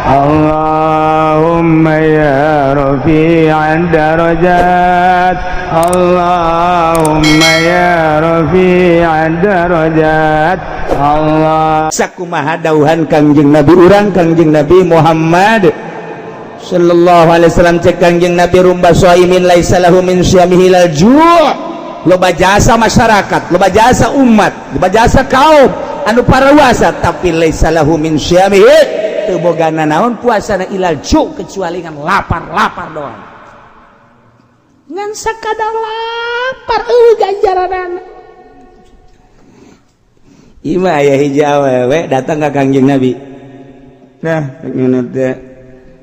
اللهم يا رفيع الدرجات، اللهم يا رفيع الدرجات، الله. Sakumaha dauhan Kangjeng Nabi urang, Kangjeng Nabi Muhammad sallallahu alaihi wasallam. Cek Kangjeng Nabi, رب صائم ليس له من صيامه إلا الجوع. Loba jasa masyarakat, loba jasa umat, loba jasa kaum anu parawasa, tapi ليس له من صيامه, teu boga naon puasana, إلا الجوع, kecuali ngan lapar-lapar doang, Ngan sakadar lapar, eueuh ganjaranana. Ima aya hiji awewe datang ka Kangjeng Nabi. Nah, teh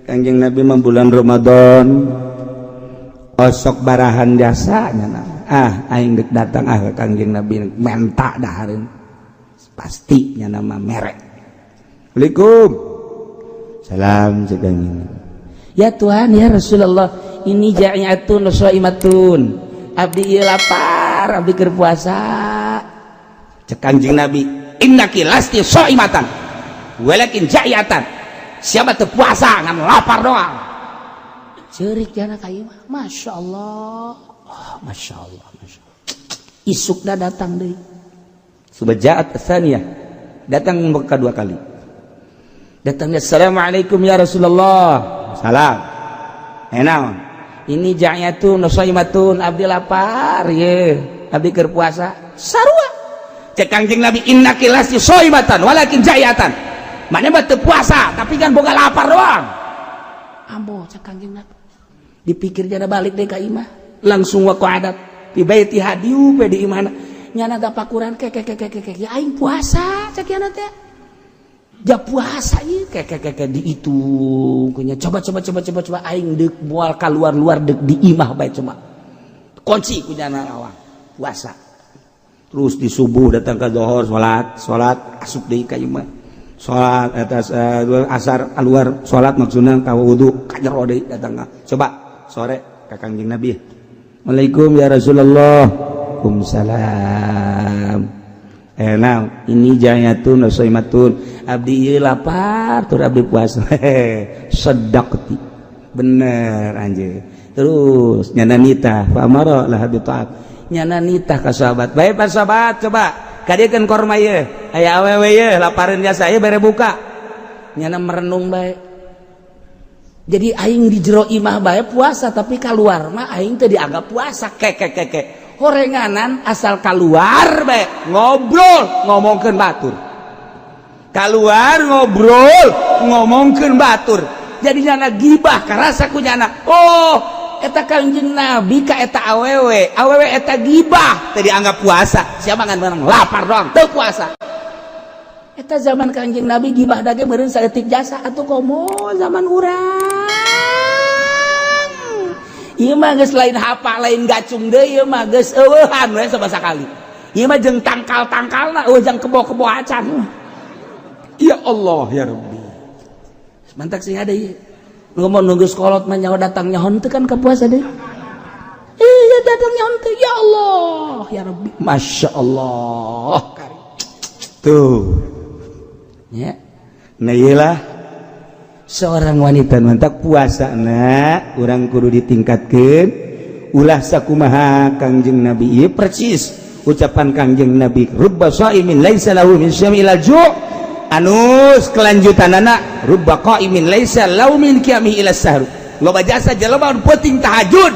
Kangjeng Nabi mah bulan Ramadan osok barahan jasa nya. Ah, aing dek datang ah ka Kangjeng Nabi menta dahareun. Pasti nya nama merek. Assalamualaikum. Salam, cek Kangjeng Nabi. Ya Tuhan, ya Rasulullah, ini جائعة صائمة. Abdi ieu lapar, abdi keur puasa. Cek Kangjeng Nabi, إنك لست صائمة ولكن جائعة. Siapa teu puasa, ngan lapar doang. Ceurik jana ka ieu mah. Masya Allah, oh, Masya Allah, Masya Allah. Isukna datang deui. ثم جاءت الثانية, datang kedua kali datangnya. Assalamualaikum ya Rasulullah. Salam. Enaon? Ini جائعة صائمة. Abdi lapar ye, abdi keur puasa. Sarua. Cek Kangjeng Nabi, إنك لست صائمة ولكن جائعة. Mana mah teu puasa, tapi kan boga lapar doang. Ambo, cek Kangjeng Nabi. Dipikir jana, balik deh ka imah. Langsung وقعدت في بيتها, diuk we di imahna. Nyana tapakuran, ke ke ke ke ke, ya aing puasa, cek nyana teh. Ja puasa ieu, ke ke ke ke, dihitung kunya. Coba, coba, coba, coba, coba, aing deuk moal keluar luar, deuk di imah bae. Coba kunci ku nyana lawang, puasa terus. Di subuh datang ke zohor, salat, salat, asup deui ka imah, salat atas asar, keluar salat, maksudna ka wudu, ka jero deui datang. Coba sore ka Kangjeng Nabi. Assalamualaikum ya Rasulullah. Waalaikumsalam. Eh, nah, ini جائعة صائمة. Abdi ieu lapar tur abdi puasa. صدقت, bener anjir. Terus nyana nitah, فأمر لها بطعام. Nyana nitah ka sahabat baik, pak sahabat, coba kadiekeun korma ieu, aya awewe ieu lapareun jasa ieu, bere buka. Nyana merenung bae. Jadi aing di jero imah bae puasa, tapi keluar mah aing teh dianggap puasa. Ke ke ke ke, horenganan asal keluar bae ngobrol ngomongkeun batur, keluar ngobrol ngomongkeun batur, jadi nyana gibah karasa ku nyana. Oh, eta Kangjeng Nabi ka eta awewe, awewe eta gibah tadi anggap puasa. Siapa ngan menang lapar doang, teu puasa. Eta zaman Kangjeng Nabi gibah dage meureun saeutik jasa atuh, komo zaman urang. Ieu mah geus lain hapa, lain gacung deui, ieu mah geus eueuhan we sabasa sakali. Ieu mah jeung tangkal-tangkalna eueuh, jang kebo-kebo acan. Ya Allah ya Rabbi. Mantak sih ada ieu. Ngomong nunggu sekolot mah nyawa datang nyaho teu kan ka puasa deui. Iya, datang nyaho teu, ya Allah ya Rabbi. Masya Allah. Tuh. Ya. Nah, iyalah seorang wanita mantak puasa na urang kudu ditingkatkan, ulah sakumaha Kangjeng Nabi ieu. Persis ucapan Kangjeng Nabi, رب صائم ليس له من صيامه إلا الجوع. Anus kelanjutan anak, رب قائم ليس له من قيامه إلا السهر. Loba jasa jelema penting tahajud,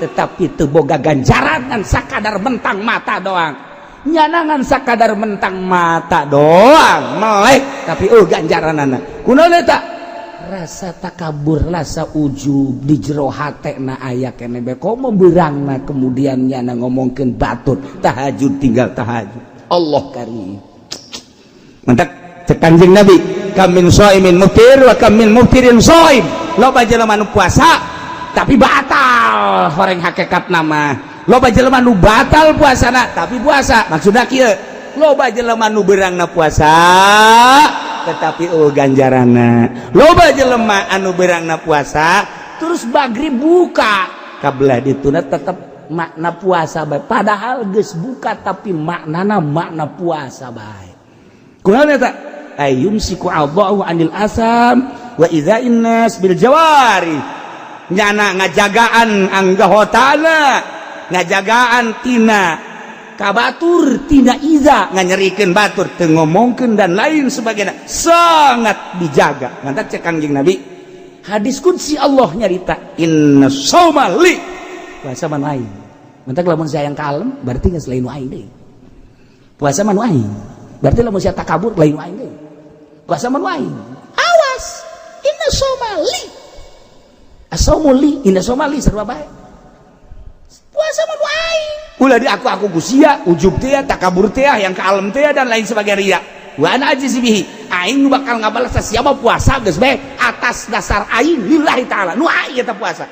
tetapi teu boga ganjaran, ngan sakadar mentang mata doang. Nyanangan sakadar mentang mata doang melek, tapi oh, ganjaran anak kunaon eta? Rasa takabur, rasa ujub di jero hate na aya kene bae, komo beurangna kemudian nyana ngomongkeun batur Tahajud tinggal tahajud. Allah karim. Mantak cek Kanjeng Nabi, كم من صائم مفطر وكم من مفطر صائم. Loba jelema nu puasa tapi batal, horeng hakikat nama. Loba jelema nu batal puasana tapi puasa. Maksudna kieu, loba jelema nu beurangna puasa tetapi oh, ganjarana. Loba jelema anu beurangna puasa terus magrib buka kabelah dituna tetap makna puasa bae, padahal geus buka, tapi maknana makna puasa bae. Kunaon eta? أي يمسك أعضاءه عن الآثام. Wa idzain nas bil jawari, nyana ngajagaan anggahotana, ngajagaan tina kabatur, tina iza, nganyerikeun batur, teu ngomongkeun dan lain sebagainya, sangat dijaga. Mantak cek Kangjeng Nabi, hadis qudsi, Allah nyarita, inna shauma li, puasa mah aing. Mantak lamun saya yang kalem berarti geus lain aing deui. Puasa mah aing, berarti lamun sia takabur lain aing deui. Puasa mah aing. Awas, inna shauma li, asaumu li, inna shauma li, sarua bae. Puasa mah aing, ulah di aku ku sia, ujub teh, takabur teh, yang kalem teh, dan lain sebagainya, ria. Wa ana ajzi bihi, aing nu bakal ngabalas siapa. Puasa geus bae atas dasar aing, lillahi taala, nu aing eta puasa.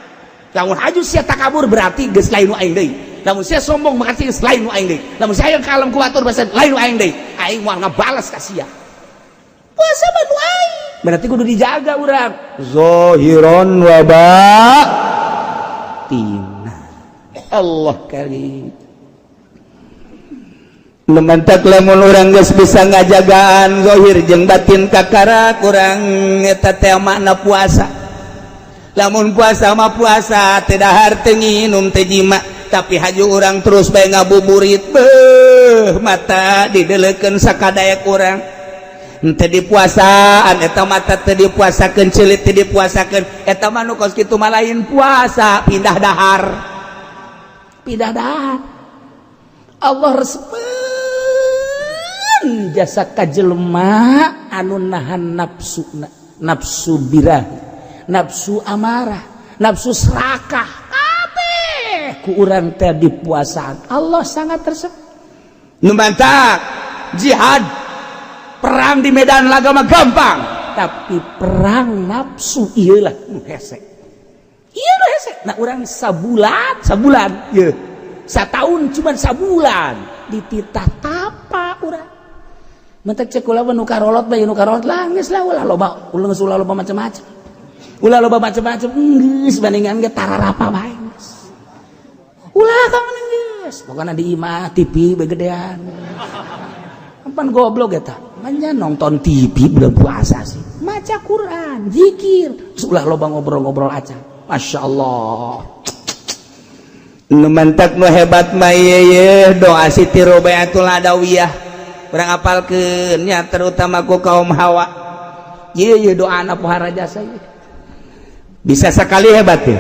Lamun haju sia takabur berarti geus lain nu aing deui. Lamun sia sombong berarti geus lain nu aing deui. Lamun sia yang kalem ku batur berarti lain nu aing deui. Aing moal ngabalas ka sia. Puasa mah nu aing, berarti kudu dijaga urang zahiron wa batina. Allah karim. Mantak lamun urang geus bisa ngajagaan zahir jeung batin, kakara kurang eta teh makna puasa. Lamun puasa mah puasa teu dahar, teu nginum, teu jima, tapi haju urang terus bae ngabuburit, beuh, mata didelekeun sakadaek urang, henteu dipuasaan eta. Mata teu dipuasakeun, celit teu dipuasakeun, eta mah nu kos kitu mah lain puasa, pindah dahar. Pindah dahar. Allah resepeun jasa ka jelema anu nahan nafsu, nafsu birahi, nafsu amarah, nafsu serakah, kabeh ku urang teh dipuasaan. Allah sangat resep. Nu mantak jihad, perang di medan laga mah gampang, tapi perang nafsu iyalah nu hese, iya nu hese. Nah, urang sabulan, sabulan ieu, satahun cuman sabulan dititah tapa urang. Mentek cek kula, nu karolot bae, nu karolot lah geus lah, ulah loba, ulah geus, ulah loba macam-macam, ulah loba macam-macam, geus bandingan ge tararapa bae geus. Ulah kamu geus, pokokna di imah TV begedean. Pan goblok eta manya, nonton TV bulan puasa sih. Maca Quran, zikir, ulah loba ngobrol-ngobrol aja. Masya Allah. Nu mantak nu hebat mah ye doa Siti Robiatul Adawiyah. Urang apalkeun nya, terutama ku kaum hawa. Ieu ye doa anak pohara jasa ye. Bisa sekali hebat ya.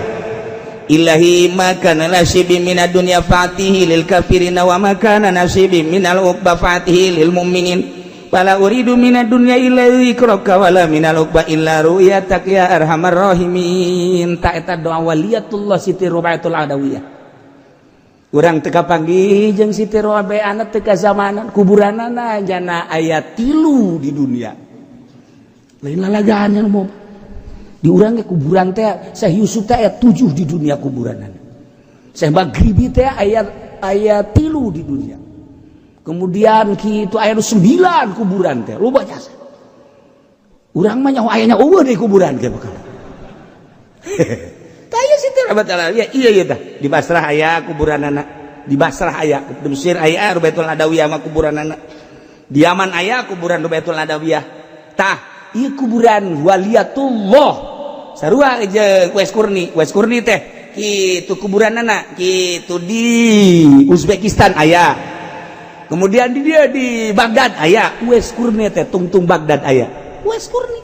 Ilahi ma kana nasibi minad dunya fatihi lil kafirina wa ma kana nasibi minal uqba fatihi lil mu'minin, fala uridu minad dunya illa dzikraka wala minal uqba illa ru'yatak ya arhamar rahimin. Ta eta doa waliyatullah Siti Robiatul Adawiyah. Urang teu kapanggih jeung Siti Robiah, teu kazamanan. Kuburanana jana aya 3 di dunia, lain lalagaan yang mau di urang ge. Kuburan teh Syekh Yusuf teh aya 7 di dunia kuburanana. Syekh Maghribi teh aya aya 3 di dunia. Kemudian kitu aya 9 kuburan teh loba jasa. Urang mah nyaho ayana eueuh di kuburan ge bakal. Taya Siti Robiatul, iya iya iya dah. Di Basrah aya kuburanana, di Basrah aya, di Mesir aya Robiatul Adawiyah mah kuburanana, di Yaman aya kuburan Robiatul Adawiyah. Tah, ieu kuburan waliyatullah sarua jeung Uwais Qurni. Uwais Qurni teh kitu kuburanana, kitu di Uzbekistan aya, kemudian di dia di Baghdad aya. Uwais Qurni teh tungtung Baghdad aya Uwais Qurni.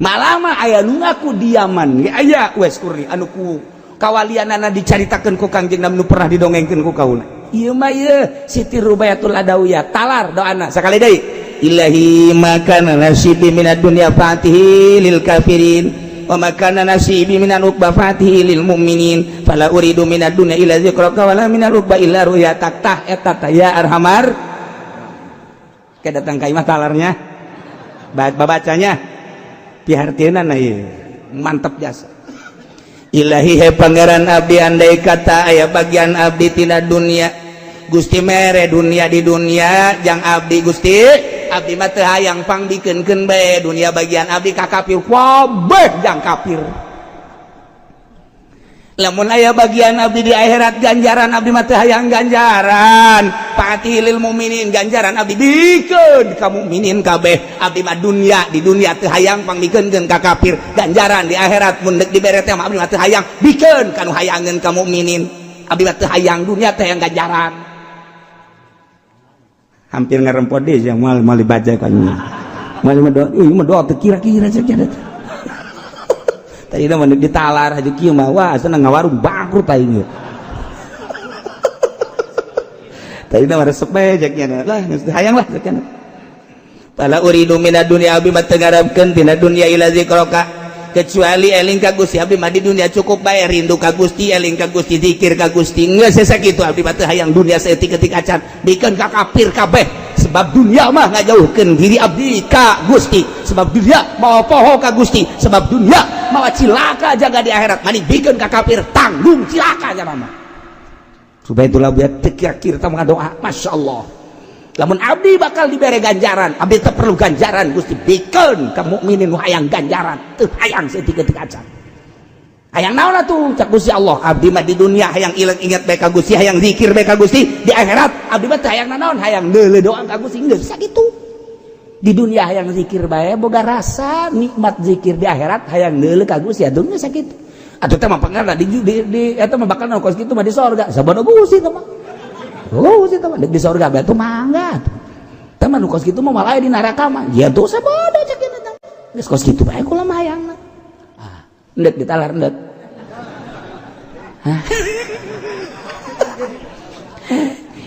Malah mah aya nu ngaku di Yaman ge aya Uwais Qurni, anu ku kawalianana dicaritakeun ku Kangjeng Nabi, nu pernah didongengkeun ku kaula. Ieu mah ieu Siti Rubayatul Adawiyah, talar doana sakali deui. Ilahi ma kana nasibi minad dunya fatihi lil kafirin wa ma kana nasibi minal uqba fatihi lil mu'minin, fala uridu minad dunya illa dzikraka wala minal uqba illa ru'yatak. Tah, eta tah ya arhamar. Ke datang ka imah talarnya, babacanya pihartieuna ieu mantep jasa. Ilahi, he Pangeran abdi, andai kata aya bagian abdi tina dunia, Gusti mere dunia di dunia jang abdi. Gusti, abdi mah teu hayang, pangbikenkeun bae dunia bagian abdi ka kafir, kabeh jang kafir. Lamun aya bagian abdi di akhirat ganjaran, abdi mah teu hayang ganjaran. Fa'atihi lil mukminin, ganjaran abdi bikeun ka mukminin kabeh. Abdi mah dunia, di dunia teu hayang, pangmikeunkeun ka kafir. Ganjaran di akhirat mun deuk dibere teh mah abdi mah teu hayang, bikeun ka nu hayangeun ka mukminin. Abdi mah teu hayang dunia, teu hayang ganjaran. Hampir ngarempot deh yang mal mal dibaca kan. Mal mah doa, ih mah doa teu kira-kira cek. Tadi mah ditalar aja kieu mah, wah, senang ngawarung bangkrut aing. Tadi mah resep bae cek nya lah, geus hayang lah cek nya. Fala uridu minad dunya, abdi mah teu ngarepkeun tina dunya, illa zikraka, kecuali eling ka Gusti. Abdi mah di dunia cukup bae rindu ka Gusti, eling ka Gusti, zikir ka Gusti, geus sakitu. Abdi mah teu hayang dunia saeutik-eutik acan, bikeun ka kafir kabeh, sebab dunia mah ngajauhkeun diri abdi ka Gusti, sebab dunia mawa poho ka Gusti, sebab dunia mawa cilaka jaga di akhirat. Mani bikeun ka kafir, tanggung cilaka nya mah. Supaya itulah biar teu kira-kira doa. Masya Allah, lamun abdi bakal dibere ganjaran, abdi teu perlu ganjaran Gusti, bikeun ka mukminin nu hayang ganjaran, teu hayang saeutik-eutik acan. Hayang naon atuh? Cak Gusti Allah, abdi mah di dunia hayang ilang ingat bae ka Gusti, hayang zikir bae ka Gusti. Di akhirat abdi mah teu hayang nanaon, hayang deuleu doang ka Gusti, geus sakitu. Di dunia hayang zikir bae, boga rasa nikmat zikir. Di akhirat hayang deuleu ka Gusti, atuh geus sakitu. Atuh teh mah pangarna di eta mah bakal kos kitu mah di sorga. Sabodo Gusti teh mah. Oh, Gusti teh mah di sorga bae tuh mangga. Teh mah nu kos kitu mah malah di neraka mah. Ya tuh sabodo cek eta. Geus kos kitu bae kula mah hayangna. Ah, endek ditalar endek. Hah?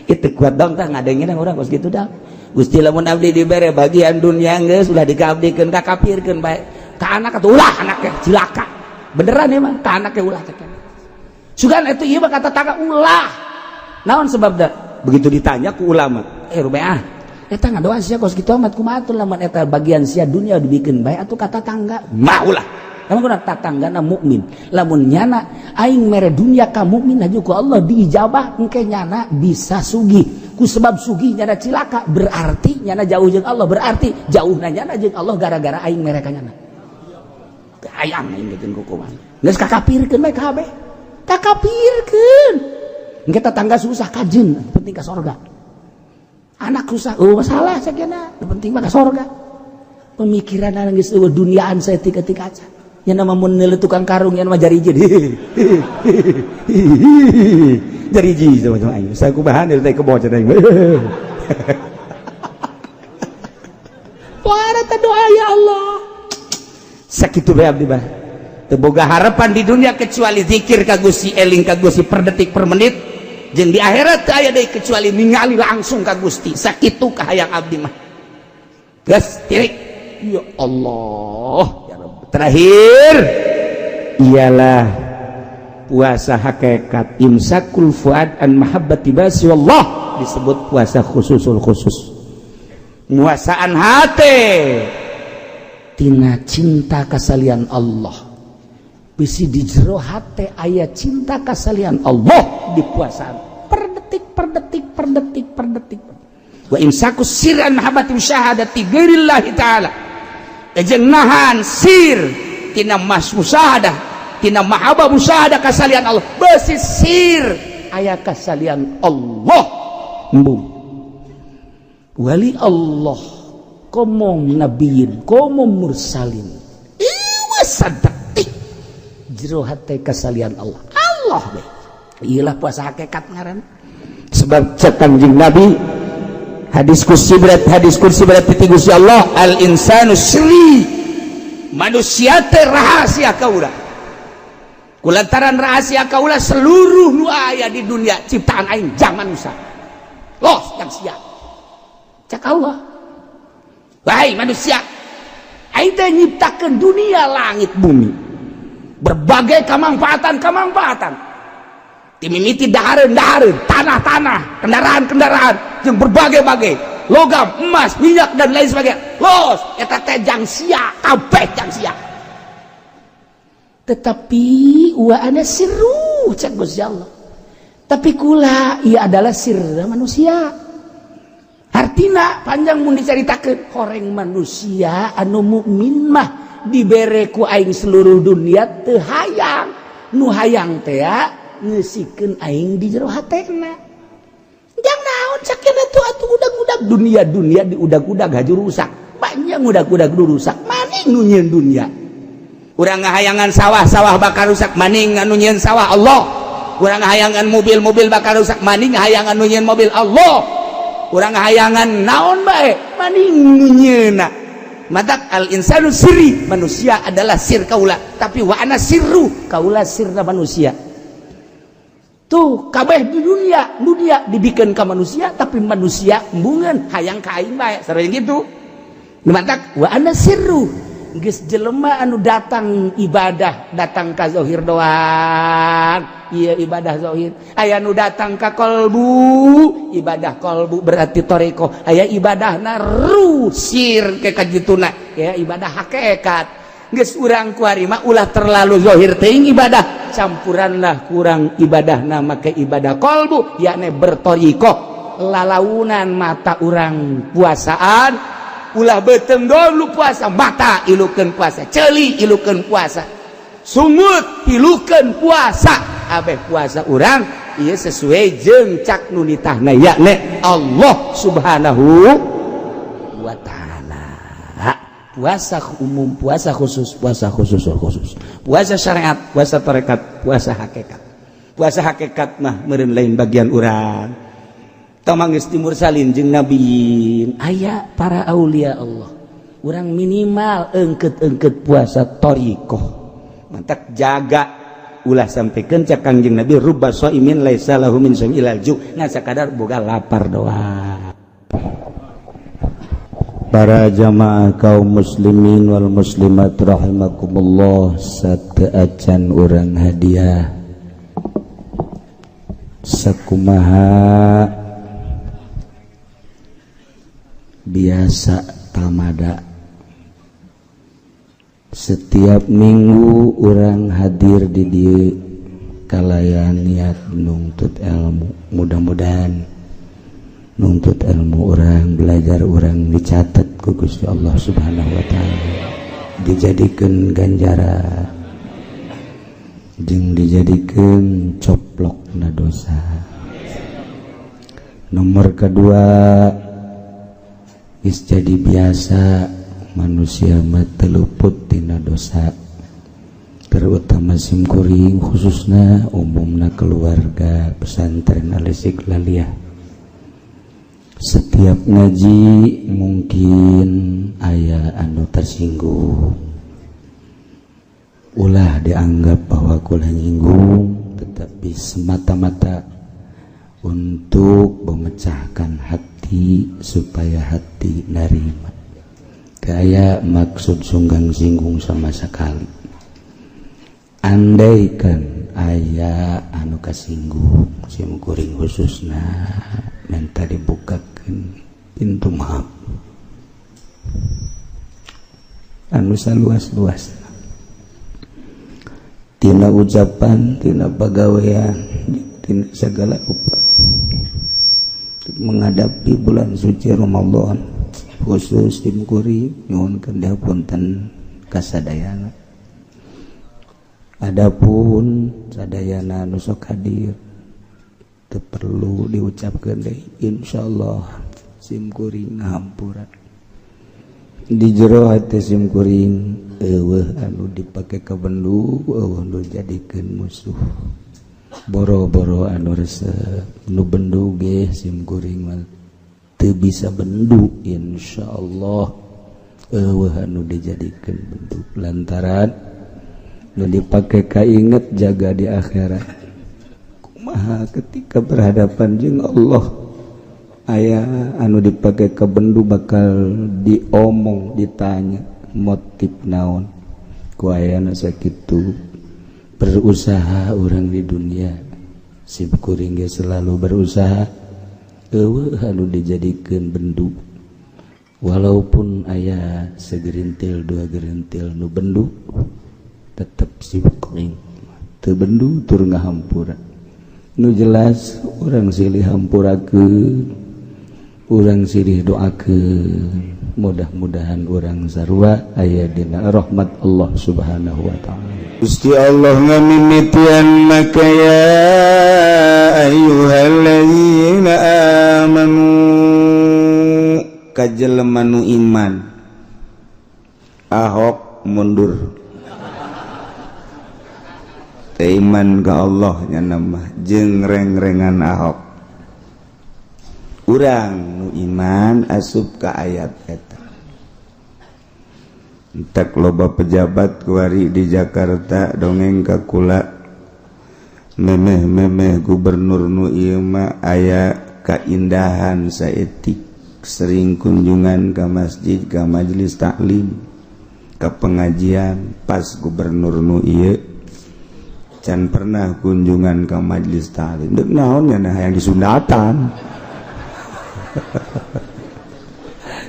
Itu kuat dong tah ngadengin urang kos kitu dah. Gusti, lamun abdi dibere bagian dunia, geus ulah dikaabdikeun ka kafirkeun bae. Ka anak atuh ulah, anaknya cilaka. Beneran ya mah, ka anaknya ulah cek. Sugan itu ieu mah kata tangga ulah. Naon sebabna? Begitu ditanya ku ulama, Eh, rubeah. Eta ngadoa sia kos kitu amat, kumaha atuh lamun eta bagian sia dunia dibikin bae atuh kata tangga? Mah ulah. Emang kuna tatanggana mukmin. Lamun nyana aing mere dunia ka mukmin aja ku Allah diijabah, engke nyana bisa sugih. Ku sebab sugih nyana cilaka, berarti nyana jauh jeung Allah, berarti jauh nyana jeung Allah gara-gara aing mere ka nyana. Hayang aing ngeukeun kukuman. Geus kakapirkeun bae kabeh. Kakapirkeun. Engke tetangga susah kajeun, penting ka sorga. Anak susah, oh masalah sakiana, penting mah ka sorga. Pemikiran geus eueuh duniaan saeutik-eutik aja. Yang nama mun tukang karung yang nama jariji. Jariji sama sama aing. Saya kubahan dari teh kebo cenah aing. Wah, doa ya Allah. Sakitu bae abdi mah. Teu boga harapan di dunia kecuali zikir ka Gusti, eling ka Gusti per detik per menit. Jeung di akhirat teu aya deui kecuali ningali langsung ka Gusti. Sakitu kahayang abdi mah. Geus tirik. Ya Allah, ya Rabb. Terakhir ialah puasa hakikat, imsakul fuad an mahabbati basi wallah, disebut puasa khususul khusus. Muasaan hati tina cinta kasalian Allah. Bisi di jero hate aya cinta kasalian Allah, dipuasaan per detik per detik per detik per detik. Wa imsakus sir an mahabbati musyahadati ghairillahi ta'ala, jeung nahan sir tina mas musyahadah, tina mahabbah musyahadah kasalian Allah. Besi sir aya kasalian Allah, embung wali Allah, komo nabiyin, komo mursalin, iwa sadetik jero hate kasalian Allah, Allah be. Iyalah puasa hakikat ngaran. Sebab cek Kanjeng Nabi, hadis kursi berat, hadis kursi berat ti Gusti Allah, al insanu sri, manusia teh rahasia kaula. Kulantaran rahasia kaula, seluruh nu aya di dunia ciptaan aing jang manusia, los jang sia. Cak Allah, wahai manusia, aing teh nyiptakeun dunia, langit, bumi, berbagai kemanfaatan-kemanfaatan, timimiti dahareun-dahareun, tanah-tanah, kendaraan-kendaraan, jeung berbagai-bagai logam, emas, minyak, dan lain sebagainya. Los eta teh jang sia kabeh, jang sia. Tetapi wa ana sirru, cek Gusti Allah, tapi kula ia adalah sirra manusia. Artina panjang mun dicaritakeun. Horeng manusia anu mukmin mah dibere ku aing seluruh dunia teu hayang. Nu hayang teh ngeusikeun aing di jero hatena. Jang naon sakena tuh atuh udag-udag dunia-dunia diudag-udag haju rusak. Banyak udag-udag rusak. Maning nu nyieun dunia. Urang ngahayangan sawah, sawah bakal rusak, maning anu nyieun sawah Allah. Urang ngahayangan mobil, mobil bakal rusak, maning hayangan nu nyieun mobil Allah. Urang ngahayangan naon bae, maning nu nyieunna. Matak al insanu sirri, manusia adalah sir kaula, tapi wa ana sirru, kaula sirna manusia. Tuh kabeh di dunia, dunia dibikin ke manusia, tapi manusia embungeun hayang ka aing bae, sering gitu. Matak wa ana sirru. Geus jelema anu datang ibadah, datang ka zahir doang. Iya ibadah zahir. Aya nu datang ka kolbu, ibadah kolbu berarti thoriqoh. Aya ibadahna ruh sir ke kajituna, ya ibadah hakikat. Geus urang kuari mah ulah terlalu zahir teuing ibadah, campuranlah kurang ibadahna make ibadah kolbu, yakni berthoriqoh. Lalaunan mata urang puasaan, ulah beuteung dulu puasa, mata ilukeun puasa, ceuli ilukeun puasa, sungut ilukeun puasa, abeh puasa urang ieu sesuai jeung cak nu nitahna yakni Allah Subhanahu wa Ta'ala. Puasa umum, puasa khusus, puasa khusus khusus, puasa syariat, puasa tarekat, puasa hakikat. Puasa hakikat mah meureun lain bagian urang. Tomang geus timursalin jeung nabiin, aya para aulia Allah. Urang minimal engket-engket puasa thoriqoh. Mantak jaga ulah sampaikan cak Kangjeng Nabi rubba shaimin laisa lahu min shaum ilal ju', ngan sakadar boga lapar doang. Para jamaah kaum muslimin wal muslimat rahimakumullah, sateuacan urang hadiah sakumaha biasa tamada setiap minggu urang hadir di dieu kalayan niat nuntut ilmu. Mudah-mudahan nuntut ilmu urang, belajar urang dicatat ku Gusti Allah Subhanahu wa Ta'ala, dijadikan ganjaran jeung dijadikan coplok na dosa. Nomor kedua, geus jadi biasa manusia mah teu luput tina dosa, terutama simkuring khususnya, umumna keluarga pesantren Al-Istiqlaliyah. Setiap ngaji mungkin aya anu tersinggung, ulah dianggap bahwa kula nyinggung, tetapi semata-mata untuk memecahkan hati supaya hati narima. Kayak maksud sunggang singgung sama sekali. Andaikan aya anu kasinggung, sim kuring khususna minta dibukakan pintu maaf anu saluas-luas, tina ucapan, tina pagawean, tina segala rupa. Menghadapi bulan suci Ramadan khusus sim kuring nyuhunkeun dihapunten kasadayana. Adapun sadayana nu sok hadir teu perlu diucapkeun deui, insyaallah sim kuring ngahampura. Di jero hati sim kuring eueuh anu dipake kabendu, eueuh nu jadikeun musuh, boro-boro anu resep nu bendu ge sim kuring mah teu bisa bendu. Insyaallah eueuh anu dijadikeun bendu, lantaran nu dipake kainget jaga di akhirat, kumaha ketika berhadapan jeung Allah aya anu dipake kabendu bakal diomong, ditanya motif naon ku ayana sakitu. Berusaha orang di dunia, sim kuring ge selalu berusaha eueuh anu dijadikeun bendu, walaupun aya segerintil dua gerintil nu bendu, tetep sim kuring teu bendu tur ngahampura. Nu jelas urang silih hampurakeun, urang silih doakeun. Mudah-mudahan urang sarua aya dina rahmat Allah Subhanahu wa taala. Gusti Allah ngamimitian maka ya ayyuhalladzina amanu, ka jelema nu iman. Ahok mundur. Teu iman ka Allah nya mah jeung reng-rengan Ahok. Urang nu iman asup ka ayat eta. Entek loba pejabat kuari di Jakarta dongeng ka kula, memeh-memeh gubernur nu ieu mah aya kaindahan saeutik, sering kunjungan ke masjid, ke majelis taklim, ke pengajian. Pas gubernur nu ieu can pernah kunjungan ke majelis taklim. Dek naon nya? Nah, yang disundatan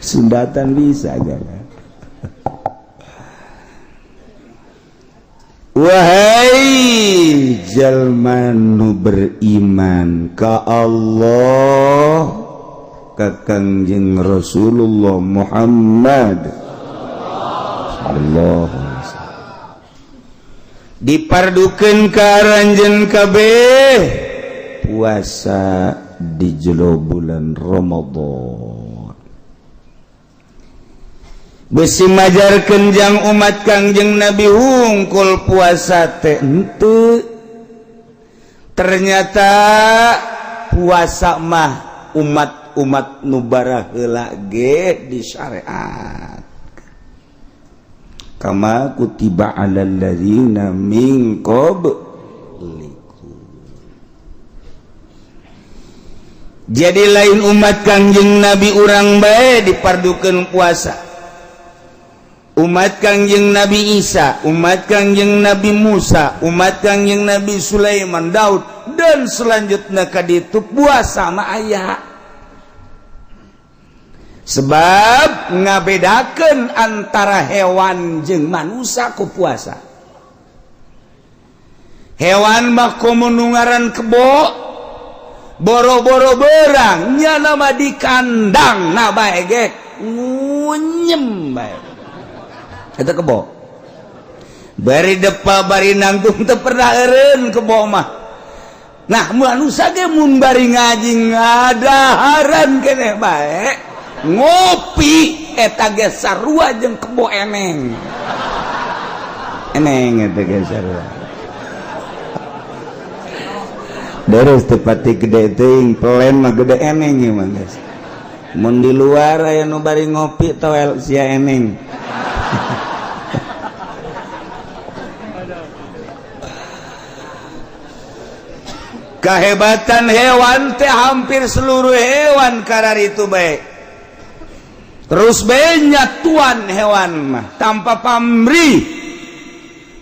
sundatan bisa aja kan. Wahai jalma nu beriman ka Allah, ka Kangjeng Rasulullah Muhammad sallallahu alaihi wasallam, dipardukeun ka aranjeun kabeh puasa di jero bulan Ramadan. Besi majarkeun jang umat Kangjeng Nabi hungkul puasa teh henteu. Ternyata puasa mah umat-umat nu baraheula ge di syariat, kama kutiba alal ladzina min qablikum. Jadi lain umat Kangjeng Nabi urang bae dipardukeun puasa. Umat Kangjeng Nabi Isa, umat Kangjeng Nabi Musa, umat Kangjeng Nabi Sulaiman, Daud, dan selanjutnya ka ditu puasa mah aya. Sebab ngabedakeun antara hewan jeung manusia ku puasa. Hewan mah komo nu ngaran kebo, boro-boro berang nya nama di kandang na bae ge ngunyem bae. Eta kebo bari depa bari nangtung teu pernah eureun kebo mah. Nah, manusia ge mun bari ngaji ngadaharan keneh bae ngopi, eta ge sarua jeung kebo eneng eneng, eta ge sarua. Terus tepati gede teuing, pelen mah gede eneng ieu mah geus. Mun di luar aya nu bari ngopi, toel sia eneng. Kehebatan hewan teh hampir seluruh hewan karar itu baik. Terus banyak tuan hewan mah tanpa pamrih.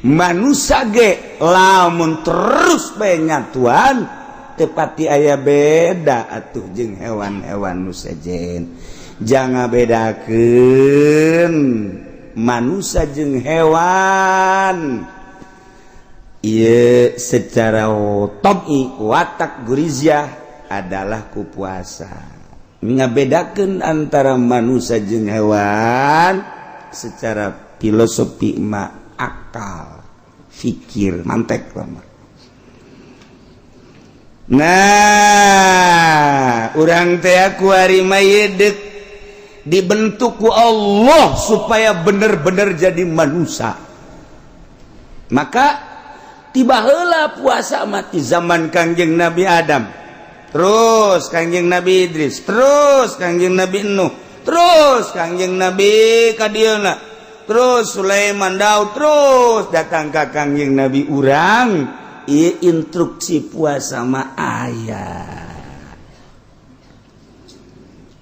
Manusia ge lamun terus banyak tuan tepati aya beda atuh jeung hewan-hewan nu sejen. Jangan bedakeun manusia jeung hewan. Ieu secara tabii watak guriziah adalah ku puasa. Ngabedakeun antara manusia jeung hewan secara filosofi ma akal fikir mantek lama. Nah, urang teh kuari mah deuk dibentuk ku Allah supaya bener-bener jadi manusia. Maka tiba heula puasa mati zaman Kangjeng Nabi Adam, terus Kangjeng Nabi Idris, terus Kangjeng Nabi Nuh, terus Kangjeng Nabi kadieuna, terus Sulaiman, Daud, terus datang ka Kangjeng Nabi urang. Ieu instruksi puasa mah aya.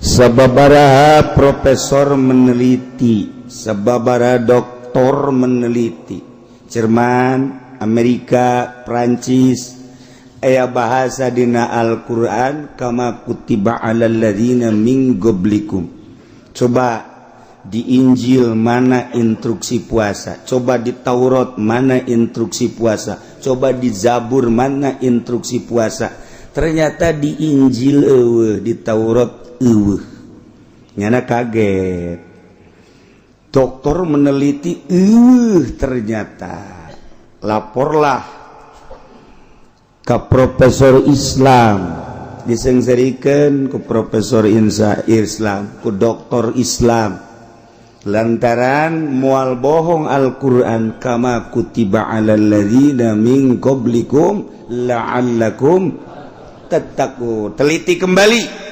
Sababaraha profesor meneliti, sababaraha doktor meneliti, Jerman, Amerika, Prancis, aya bahasa dina Al-Qur'an kama kutiba alal ladzina min qablikum. Coba di Injil mana instruksi puasa, coba di Taurat mana instruksi puasa, coba di Zabur mana instruksi puasa. Ternyata di Injil eueuh, di Taurat eueuh. Nyana kaget. Dokter meneliti, ternyata laporlah ke profesor Islam, disengserikan ke profesor Insa Islam, ku doktor Islam, lantaran mual bohong Al-Qur'an, kama kutiba alal ladzina min qablikum la'allakum tattaqun. Teliti kembali,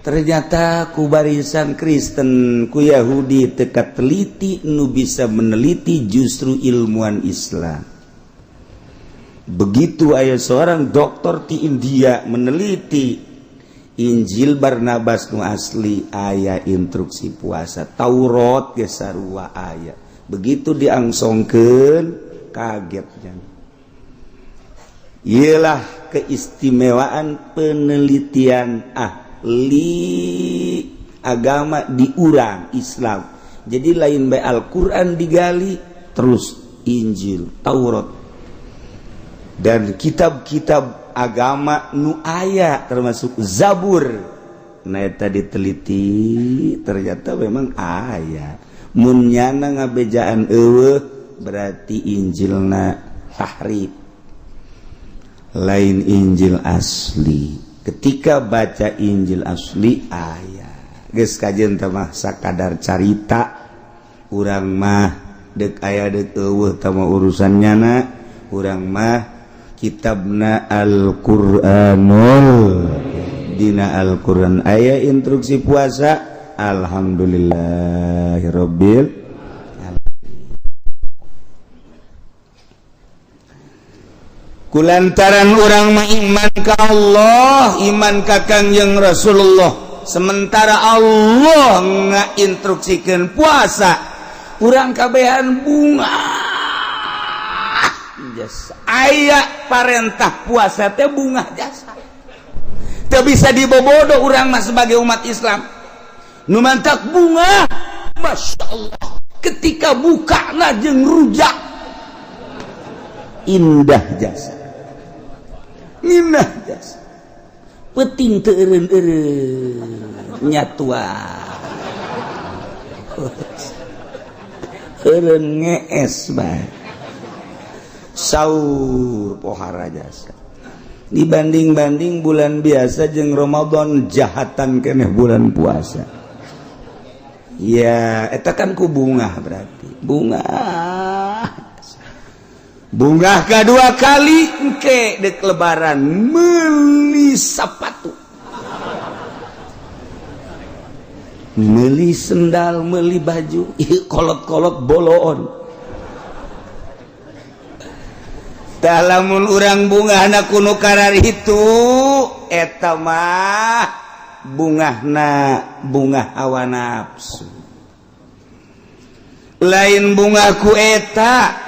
ternyata ku barisan Kristen, ku Yahudi teka teliti, nu bisa meneliti justru ilmuwan Islam. Begitu aya seorang dokter di India meneliti Injil Barnabas nu asli, aya instruksi puasa. Taurat ge sarua aya. Begitu diangsongkeun, kagetnya. Ialah keistimewaan penelitian ahli agama di urang Islam. Jadi lain bae Al-Quran digali terus, Injil, Taurat, dan kitab-kitab agama nu aya, termasuk Zabur. Nah, eta diteliti, ternyata memang aya. Mun nyana ngabejaan euweuh, berarti Injilna tahrif, lain Injil asli. Ketika baca Injil asli, aya. Geus kajeun teh mah sakadar carita. Urang mah dek aya dek euweuh tah mah urusan nyana. Urang mah kitabna Al-Qur'anul. Dina Al-Qur'an aya instruksi puasa. Alhamdulillahirabbil. Kulantaran urang mah iman ka Allah, iman ka Kangjeng Rasulullah, sementara Allah ngainstruksikeun puasa, urang kabehan bungah jasa. Aya parentah puasa teh bungah jasa. Teu bisa dibobodo urang mah sebagai umat Islam. Nu mantak bungah, Masya Allah, ketika buka jeung rujak indah jasa, indah jasa. Peting teu eureun-eureun nyatua, eureun ngees bae, saur pohara jasa. Dibanding-banding bulan biasa jeung Ramadan, jahatan keneh bulan puasa ya. Eta kan ku bungah, berarti bungah. Bungah kedua kali engke dek Lebaran meuli sepatu, meuli sendal, meuli baju. Ih, kolot-kolot boloon. Tah, lamun urang bungahna ku nu kararitu, eta mah bungahna bungah hawa nafsu, lain bungah ku eta.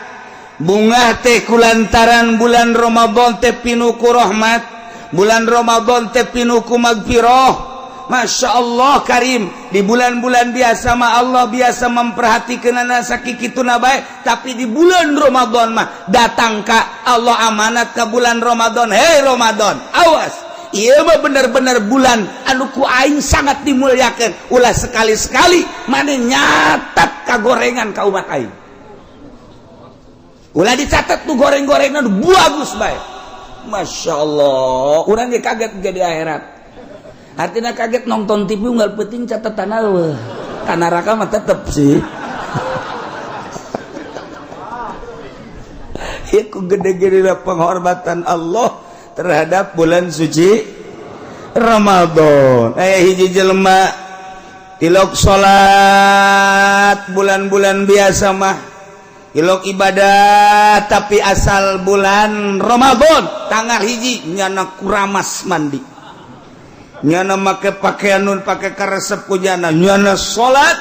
Bungah teh kulantaran bulan Ramadan teh pinuh ku rahmat, bulan Ramadan teh pinuh ku magfirah. Masya Allah Karim. Di bulan-bulan biasa mah Allah biasa memperhatikan anak sakitu bae, tapi di bulan Ramadan mah datang ka Allah amanat ke bulan Ramadan, "Hei Ramadan, awas, ieu mah bener-bener bulan anu ku aing sangat dimuliakan. Ulah sekali-sekali maneh nyatat kagorengan ka umat aing. Ulah dicatat tuh goreng-gorengan bagus bae." Masya Allah, urang ge kaget ge di akhirat. Artinya kaget nonton TV unggal penting catatan eueuh. Ka neraka mah tetep sih. Ieu ku gede-gede penghormatan Allah terhadap bulan suci Ramadan. Aya hiji jelema tilok salat bulan-bulan biasa mah, ilok ibadah, tapi asal bulan Ramadan tanggal 1 nyana kuramas mandi, nyana make pakaian nun pake karesep ku nyana, nyana salat,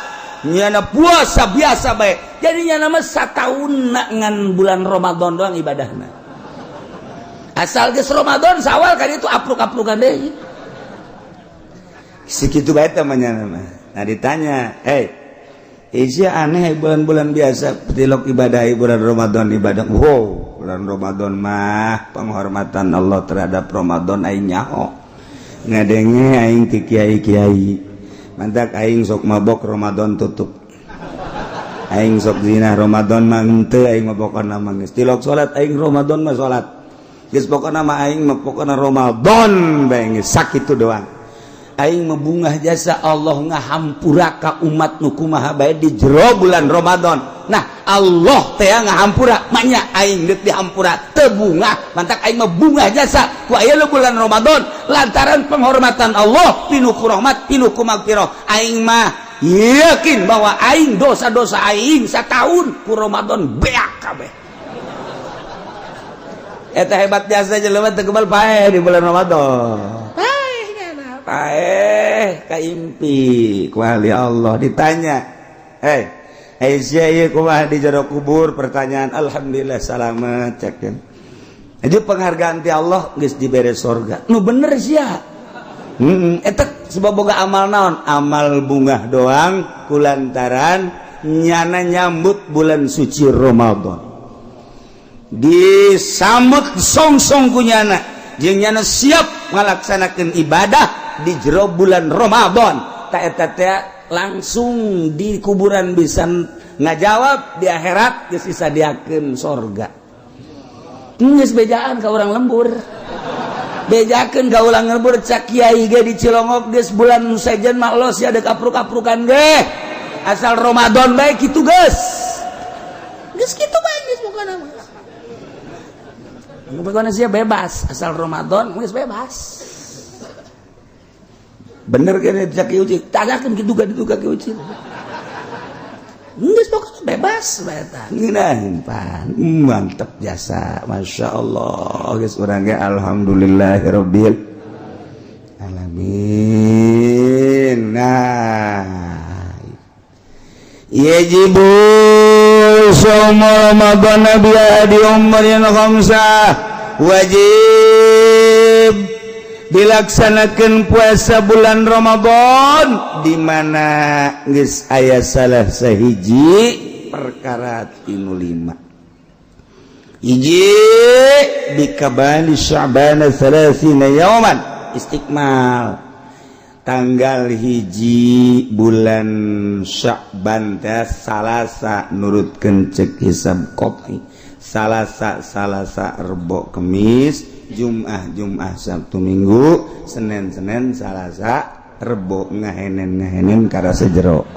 nyana puasa biasa bae. Jadi nyana mah sataun ngan bulan Ramadan doang ibadahna. Asal geus Ramadan, Sawal kan itu apruk-aprukan deui. Segitu bae teh mah nyana mah. Nah, ditanya, "Hey, Isya, aneh, bulan-bulan biasa tilok ibadah, bulan Ramadan ibadah." Wow, bulan Ramadan mah penghormatan Allah terhadap Ramadan. Aing nyaho, ngadenge aing ti kiai-kiai, mantak aing sok mabok Ramadan tutup. Aing sok zina, Ramadan mah henteu. Aing mah pokona mah geus tilok salat, aing Ramadan mah salat. Geus pokona mah aing mah pokona Ramadan bae geus sakitu doang. Aing mah bungah jasa Allah ngahampura ka umat nu kumaha bae di jero bulan Ramadan. Nah, Allah teh ngahampura, maknya aing deuk dihampura teu bungah. Mantak aing mah bungah jasa ku aya bulan Ramadan lantaran penghormatan Allah, pinuh ku rahmat, pinuh ku magfirah. Aing mah yakin bahwa aing dosa-dosa aing setahun ku Ramadan beak kabeh. Eta hebat jasa jelema teu kebal paeh di bulan Ramadan. Paeh nyana, paeh kaimpi ku ahli Allah ditanya, "Hei, Aisyah, ieu kumaha di jero kubur?" Pertanyaan, "Alhamdulillah selamat," cekeun. Jadi penghargaan ti Allah geus dibere sorga. Nu bener sia. Eta sebab boga amal naon? Amal bungah doang kulantaran nyana nyambut bulan suci Ramadan. Disambut song-song ku nyana, jeung nyana siap ngalaksanakeun ibadah di jero bulan Ramadan. Tak eta teh langsung di kuburan bisa ngajawab, di akhirat geus disadiakeun sorga. Geus bejaan ka urang lembur. Bejakeun ka urang lembur, cak kiai ge di Cilongok, geus bulan sejen mah los ya, deuk apruk-aprukan ge. Asal Ramadan bae kitu geus. Geus kitu bae geus pokona mah. Pokona sia bebas, asal Ramadan geus bebas. Bener kan cak Ki Uci? Tanyakeun kitu ka ditu ka Ki Uci. Geus pokona bebas bae eta. Ngeunaheun pan. Mantep jasa. Masya Allah. Geus urang ge alhamdulillahirabbil alamin. Nah, yajibu shaum Ramadan bi ahadi umurin khamsah. Wajib dilaksanakan puasa bulan Ramadan di mana geus aya salah sahiji perkara tinu lima. Hiji, bikamali Sya'ban 30 yauman, istikmal tanggal 1 bulan Sya'ban teh Salasa, nurutkeun cek hisab qot'i Salasa, Salasa, Rebo, Kemis, Jum'ah, Jum'ah, Sabtu, Minggu, Senin, Senin, Salasa, Rebo, ngahenen ngahenen karasa jero.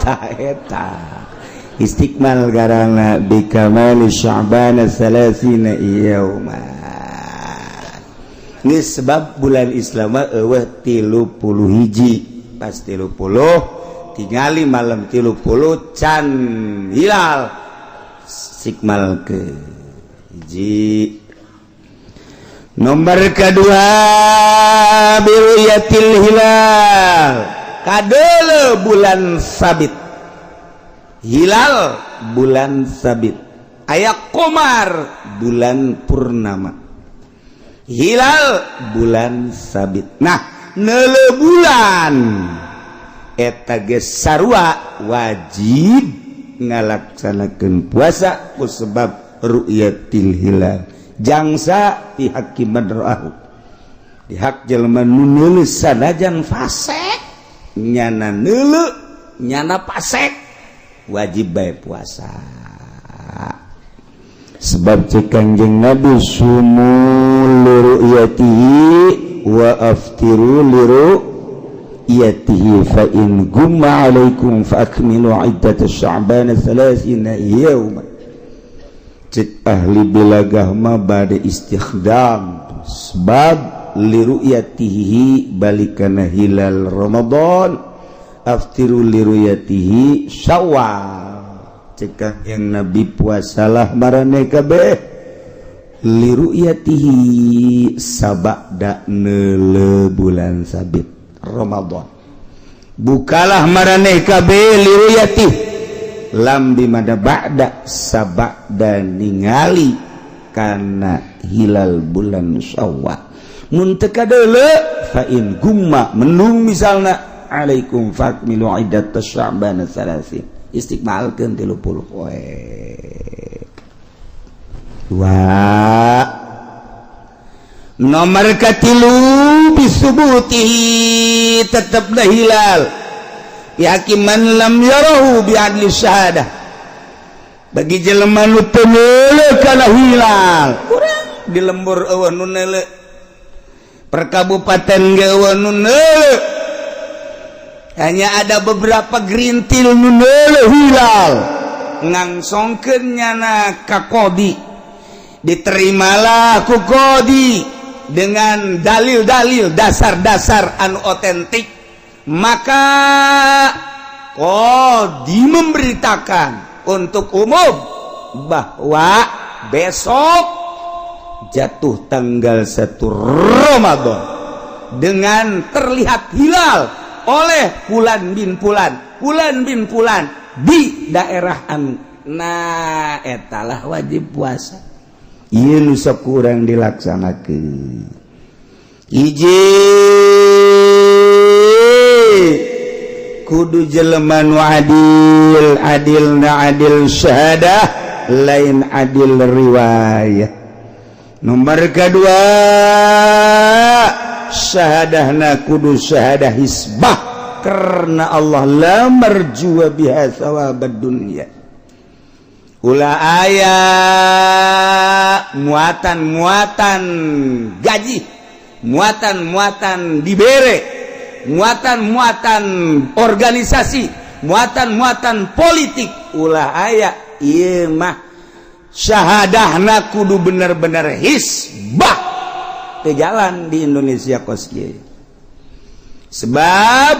Tah, eta istikmal garana bikamali Sya'ban 30 yauman. Ini sebab bulan Islam eueuh 31, pas 30 tingali malam 30 can hilal, istikmal ke hiji. Nomor kedua, biruyatil hilal, kadeuleu bulan sabit, hilal bulan sabit aya komar bulan purnama, hilal bulan sabit. Nah, neuleu bulan eta geus sarua wajib ngalaksanakeun puasa ku sebab ru'yatil hilal. Jangsa pihak kiman ra'ahu, di hak jelema nu neuleu, sanajan fasek nyana neuleu, nyana pasek, wajib bae puasa. Sebab cek Kanjeng Nabi, "Sumu liru'yatihi wa aftiru liru'yatihi, fa in gumma alaikum fa akmilu iddat sya'ban 30 yawma." Cek ahli bilagah mah bade istikhdam, sebab liru'yatihi balikana hilal Ramadan, aftiru liruyatihi Syawal. Cek yang Nabi, puasalah maraneh kabeh liruyatihi sabada neuleu bulan sabit Ramadan, bukalah maraneh kabeh liruyati lam dimana ba'da, sabada ningali kana hilal bulan Syawal. Mun teu kadeuleu, fa in gumma, mendung misalna, alaikum fakmilu iddat sya'ban 30, istikmalkeun 30 poe. Dua. Nomor katilu, bisubutihi, tetaplah hilal. Fi haqqi man lam yarahu bi adli syahadah, bagi jelema nu teu neuleuh kana hilal. Kurang di lembur euweuh nu neuleuh, per kabupaten ge euweuh nu neuleuh, hanya ada beberapa gerintil nu neuleuh hilal, ngangsongkeun nyana ka qodi, diterimalah ku qodi dengan dalil-dalil, dasar-dasar anu otentik, maka qodi memberitakan untuk umum bahwa besok jatuh tanggal 1 Ramadan dengan terlihat hilal oleh fulan bin fulan, fulan bin fulan di daerah anu. Nah, etalah wajib puasa. Ieu nu sok kurang dilaksanakeun. Hiji, kudu jelema nu adil. Adil na adil syahadah, lain adil riwayah. Nomor kedua, syahadahna kudu syahadah hisbah karena Allah, la marjuwa biha thawabad dunya. Ulah aya muatan-muatan gaji, muatan-muatan dibere, muatan-muatan organisasi, muatan-muatan politik, ulah aya. Ieu mah syahadahna kudu bener-bener hisbah. Teu jalan di Indonesia kos kieu, sebab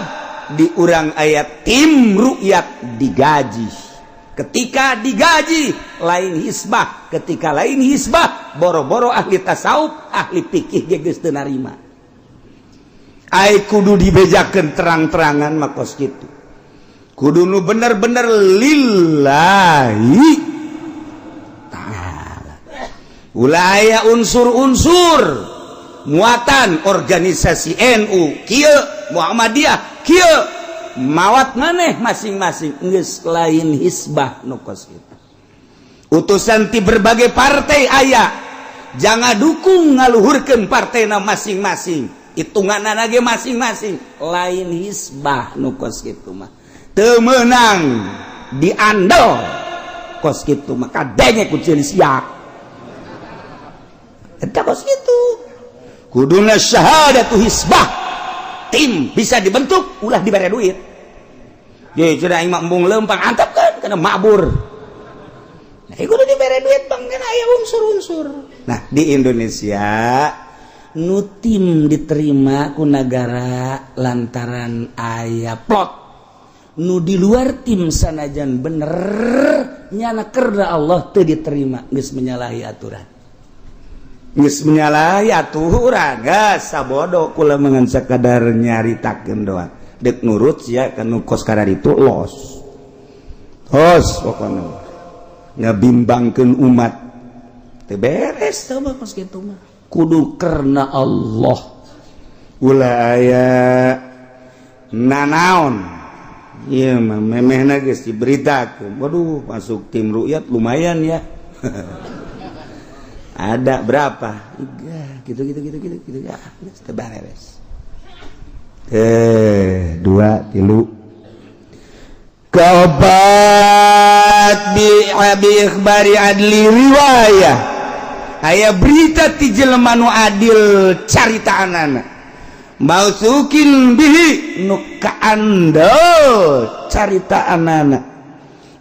di urang aya tim rukyat digaji. Ketika digaji lain hisbah. Ketika lain hisbah, boro-boro ahli tasawuf, ahli fikih ge geus teu narima. Ai kudu dibejakeun terang-terangan mah kos kitu, kudu nu bener-bener lillahi ta'ala. Ulah aya unsur-unsur muatan organisasi NU kieu, Muhammadiyah kieu, mawat maneh masing-masing, geus lain hisbah nu kos kitu. Utusan ti berbagai partai aya, jangan dukung ngaluhurkeun partena masing-masing, hitungan ge masing-masing, lain hisbah nu kos kitu mah. Teu meunang diandel kos kitu mah, kadenge ku ceuli sia eta. Kos kitu kuduna syahadatu hisbah. Tim bisa dibentuk, ulah diberi duit. Ye, cenah aing mah embung lempang, antap kan karena mabur. Nah, kudu diberi duit, bang, kan aya unsur-unsur. Nah, di Indonesia nu tim diterima ku negara lantaran aya plot. Nu di luar tim sanajan bener nyana kerda Allah teu diterima, geus menyalahi aturan, geus menyalahi aturan. Geus sabodo, kula mengan sakadar nyaritakeun doang. Dek nurut sia kan nu kos itu los hos, pokona ngabimbangkeun umat teu beres teu mah. Kos kitu mah kudu karena Allah, ulah aya nanaon. Ieu mah memehna geus diberitakeun. Waduh, masuk tim rukyat lumayan ya. Ada berapa? Gitu gitu gitu gitu gitu ya, geus teu beres. Eh, dua, tilu, kaopat, bi abi ikhbari adli riwayah, aya berita ti jelema nu adil caritaanana, mautsuqin bihi, nu kaandel caritaanana.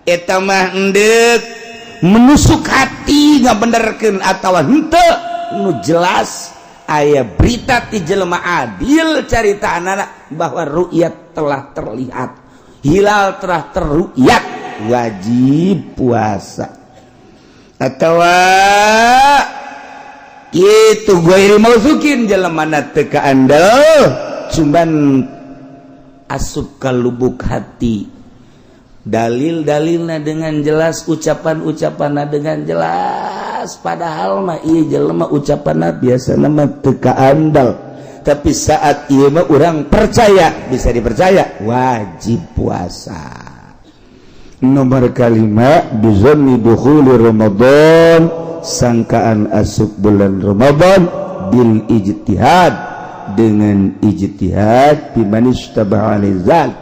Eta mah endek menusuk hati ngabenerkeun atawa henteu, nu jelas aya berita ti jelema adil caritaanana bahwa ru'yat telah terlihat, hilal telah terru'yat, wajib puasa. Atau itu ghairi mautsuqin, jelema teu kaandel, cuman asup ka lubuk hati dalil-dalilna dengan jelas, ucapan-ucapanna dengan jelas, padahal mah ieu jelema ucapanna biasana mah teu kaandel, tapi saat ieu mah urang percaya, bisa dipercaya, wajib puasa. Nomor kalima, bizanni dukhuli Ramadan, sangkaan asup bulan Ramadan, bil ijtihad, dengan ijtihad, biman isytabaha alaihi.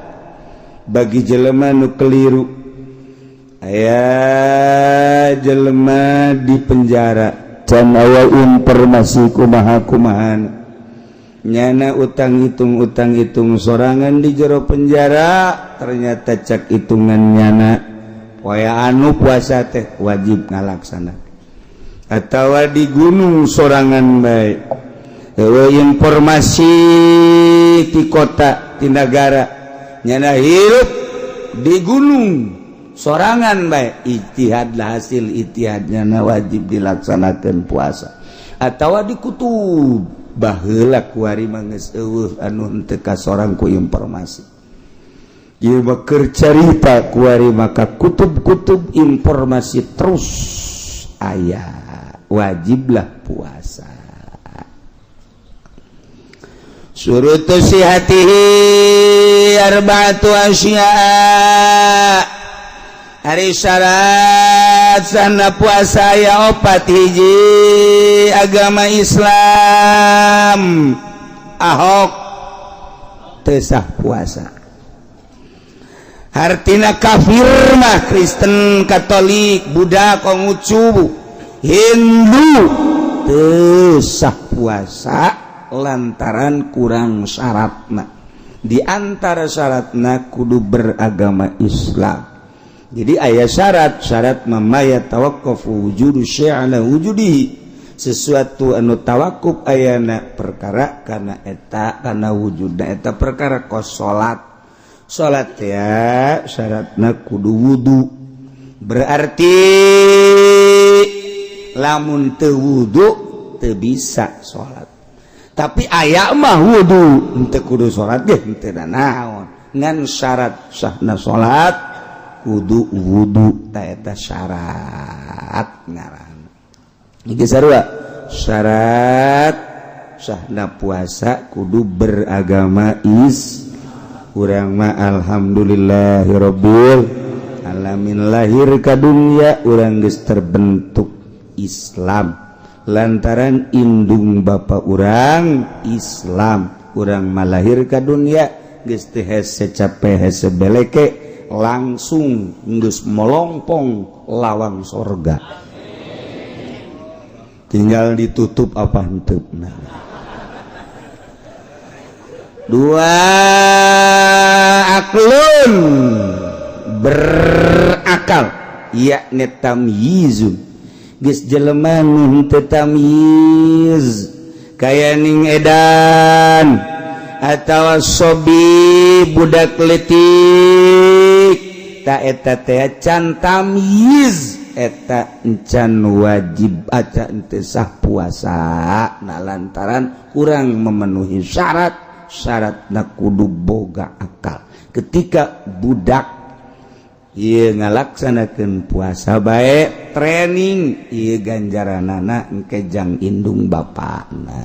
Bagi jelema nu keliru, aya jelema di penjara, can aya informasi kumaha kumaha nyana, utang hitung, utang hitung sorangan di jero penjara. Ternyata cak hitungan nyana poe anu puasa teh wajib ngalaksana. Atau di gunung sorangan bae, informasi di kota, di negara, nyana hirup di gunung sorangan bae, ijtihad lah. Hasil ijtihadnya na wajib dilaksanakan puasa. Atau di kutub, baheula kuari mah geus euweuh anu henteu kasorang ku informasi. Ieu mah keur carita kuari, maka kutub-kutub informasi terus aya, wajiblah puasa. Syurutu sihatihi arba'atu asya. Ari syarat sahna puasa ya opat. Hiji, agama Islam. Ahok teu sah puasa. Hartina kafir mah Kristen, Katolik, Buddha, Konghucu, Hindu teu sah puasa lantaran kurang syaratna. Di antara syaratna kudu beragama Islam. Jadi aya syarat syarat ma yatawaqqafu wujudu syai' ala wujudihi, sesuatu anu tawakuf ayana perkara karena eta karena wujudna eta perkara, kos salat. Salat ya syaratna kudu wudu. Berarti lamun teu wudu teu bisa salat. Tapi aya mah wudu henteu kudu salat ge henteu naon, ngan syarat sahna salat kudu wudu. Ta eta syarat ngaran iki sarua. Syarat sahna puasa kudu beragama is. Urang mah alhamdulillahirabbil alamin, lahir ka dunia urang geus terbentuk Islam lantaran indung bapa urang Islam. Urang malahir ka dunia geus teu hese cape, hese beleke, langsung geus molongpong lawang sorga, tinggal ditutup apa henteu. Dua, aklun, berakal, yakni tamyizun. Geus jelema nu henteu tamyiz kaya ning edan atawa sobi, budak letik, ta eta teh can tamyiz, eta encan wajib aca henteu sah puasa. Nah, lantaran kurang memenuhi syarat. Syarat na kudu boga akal. Ketika budak ieu ngalaksanakeun puasa bae, training ieu, ganjaranana engke jang indung bapana.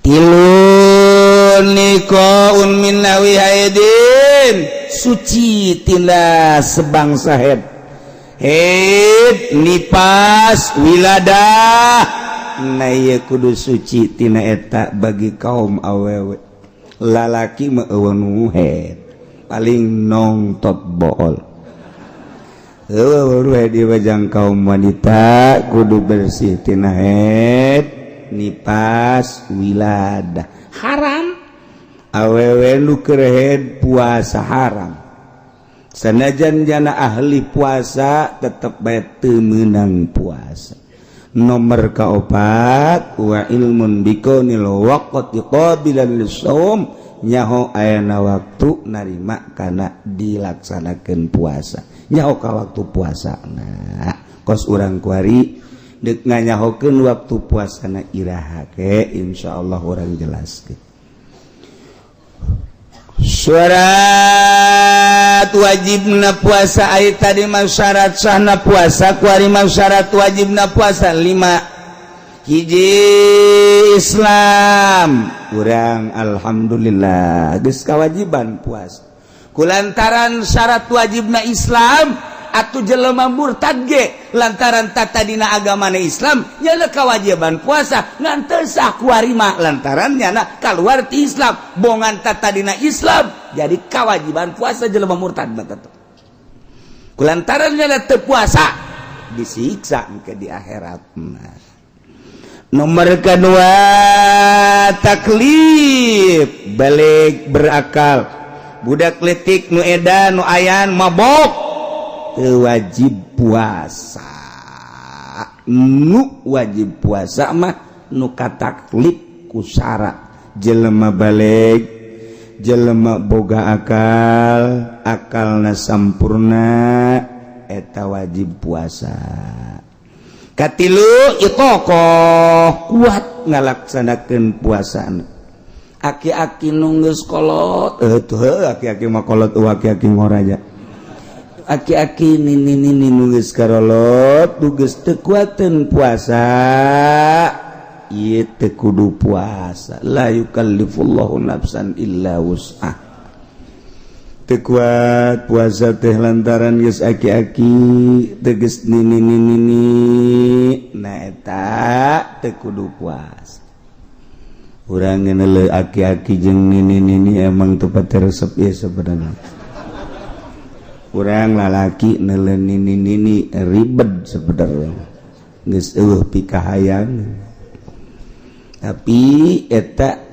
Tilu, nikoun min nahwi haidin, suci tina sebangsa haid, haid, nipas, wiladah. Nah, ieu kudu suci tina eta bagi kaum awewe. Lalaki mah euweuh nu haid, paling nongtot bool, euweuh haid. Di wajang kaum wanita kudu bersih tina haid, nipas, wiladah. Haram awewe nu keur haid puasa, haram. Sanajan jana ahli puasa, tetep bae teu meunang puasa. Nomor kaopat, wa ilmun bikaunil waqti qabilan lishaum, nyaho ayana waktu narima kana dilaksanakeun puasa, nyaho ka waktu puasa. Nah, kos urang kuari deuk nganyahokeun waktu puasana iraha ke, insyaallah urang jelaskeun. Syarat wajibna puasa, ai tadi mah syarat sahna puasa, kuari mah syarat wajibna puasa lima. Hiji, Islam. Urang alhamdulillah geus kewajiban puasa kulantaran syarat wajibna Islam. Atuh jelema murtad ge lantaran tata dina agamana Islam nyana kewajiban puasa, ngan teu sah kuari mah lantaran nyana keluar ti Islam. Bongan tata dina Islam. Jadi kewajiban puasa jelema murtad mah tetep. Kulantaran nya teu puasa disiksa ke di akhirat. Nah. Nomor kedua, taklif balik berakal. Budak letik nu edan nu ayan mabok teu wajib puasa. Nu wajib puasa mah nu kataklif ku syarat jelema balik, jelema boga akal, akalna sampurna, eta wajib puasa. Katilu, itoqoh, kuat ngalaksanakeun puasana. Aki-aki nu geus kolot, eh tuh aki-aki mah kolot, aki-aki ngoraja. Aki-aki nini nini nu geus karolot, nu geus teu kuateun puasa, ieu teu kudu puasa. La yukallifullahu nafsan illa wus'ah. Teu kuat puasa teh lantaran geus aki-aki teges nini nini nini, nah eta teu kudu puasa. Urang ngeuneuh aki-aki jeung nini nini emang teu pati resep ya sebenarnya. Urang lalaki neuleuh nini nini ribet sebenarnya, geus eueuh pikahayang. Tapi eta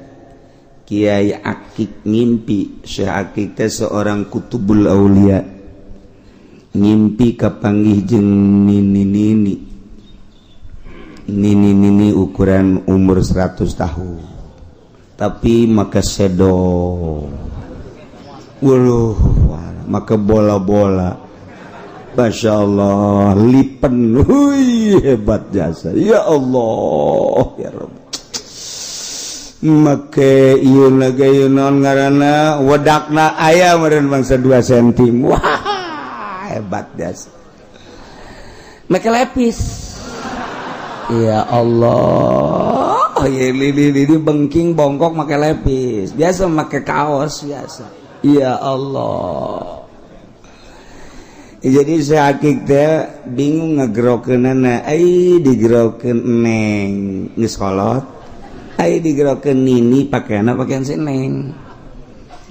Kiai Akik ngimpi. Syekh Akik teh seorang kutubul aulia, ngimpi kapanggih jeung nini nini, nini nini ukuran umur 100 tahun tapi maka sedo. Waduh, maka bola-bola, Masya Allah, lipen. Hui, hebat jasa. Ya Allah, ya Rabb. Make ieu lagi ieu naon ngaranna, wedakna aya meureun bangsa 2 cm. Wah, hebat jasa. Make lepis. Ya Allah, ya lili lili bengking bongkok make lepis. Biasa make kaos biasa. Ya Allah. Jadi saya Akik teh bingung ngegerokeunana, ai digerokeun neng geus kolot, ai digerokeun nini pakaianna pakaian si neng.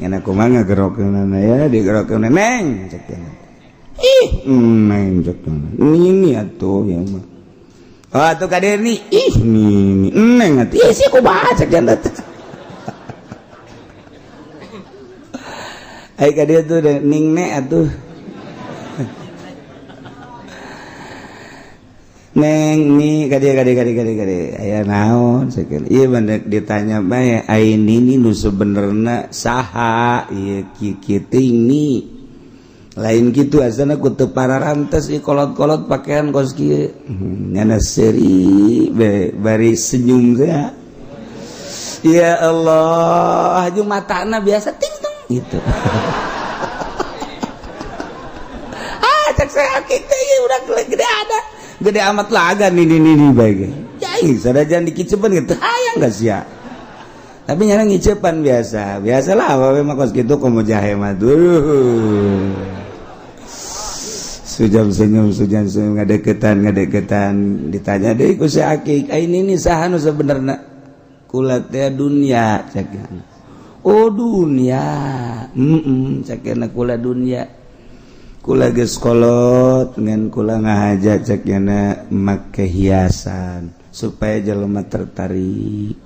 Enak kumaha ngegerokeunana ya, digerokeun neng cek teh. Ih, neng cek teh. Nini atuh ya mah. Oh, atuh ka dieu nih. Ih, nini neng atuh. Ih, sih kumaha cek teh. Ai ka dieu tuh ning ne atuh. Neng ni kade kade kade kade kade aya naon sakieu ieu mah ditanya bae ai nini nu sebenerna saha ieu kieu kieu teuing ni lain kitu asana ku teu pararantes ieu kolot-kolot pakaian kos kieu nyana seuri bari senyum teh. Ya Allah, jeung matana biasa ting tung gitu. Ah, cek saya Akik teh ieu udah gede ada gede amat laga nih nih nih baik. Ya, sadajan dikicepan gitu hayang geus ya. Tapi nyana ngicepan biasa. Biasalah awewe mah kos kitu komo jahe mah duh. Sujam senyum ngadeukeutan ngadeukeutan ditanya deui ku si Akik, "Ai nini saha nu sebenarna?" Kula teh dunia cek. Oh, dunia. Heeh, cek kula dunia. Kula geus kolot ngan kula ngahaja cek nyana make hiasan supaya jelema tertarik.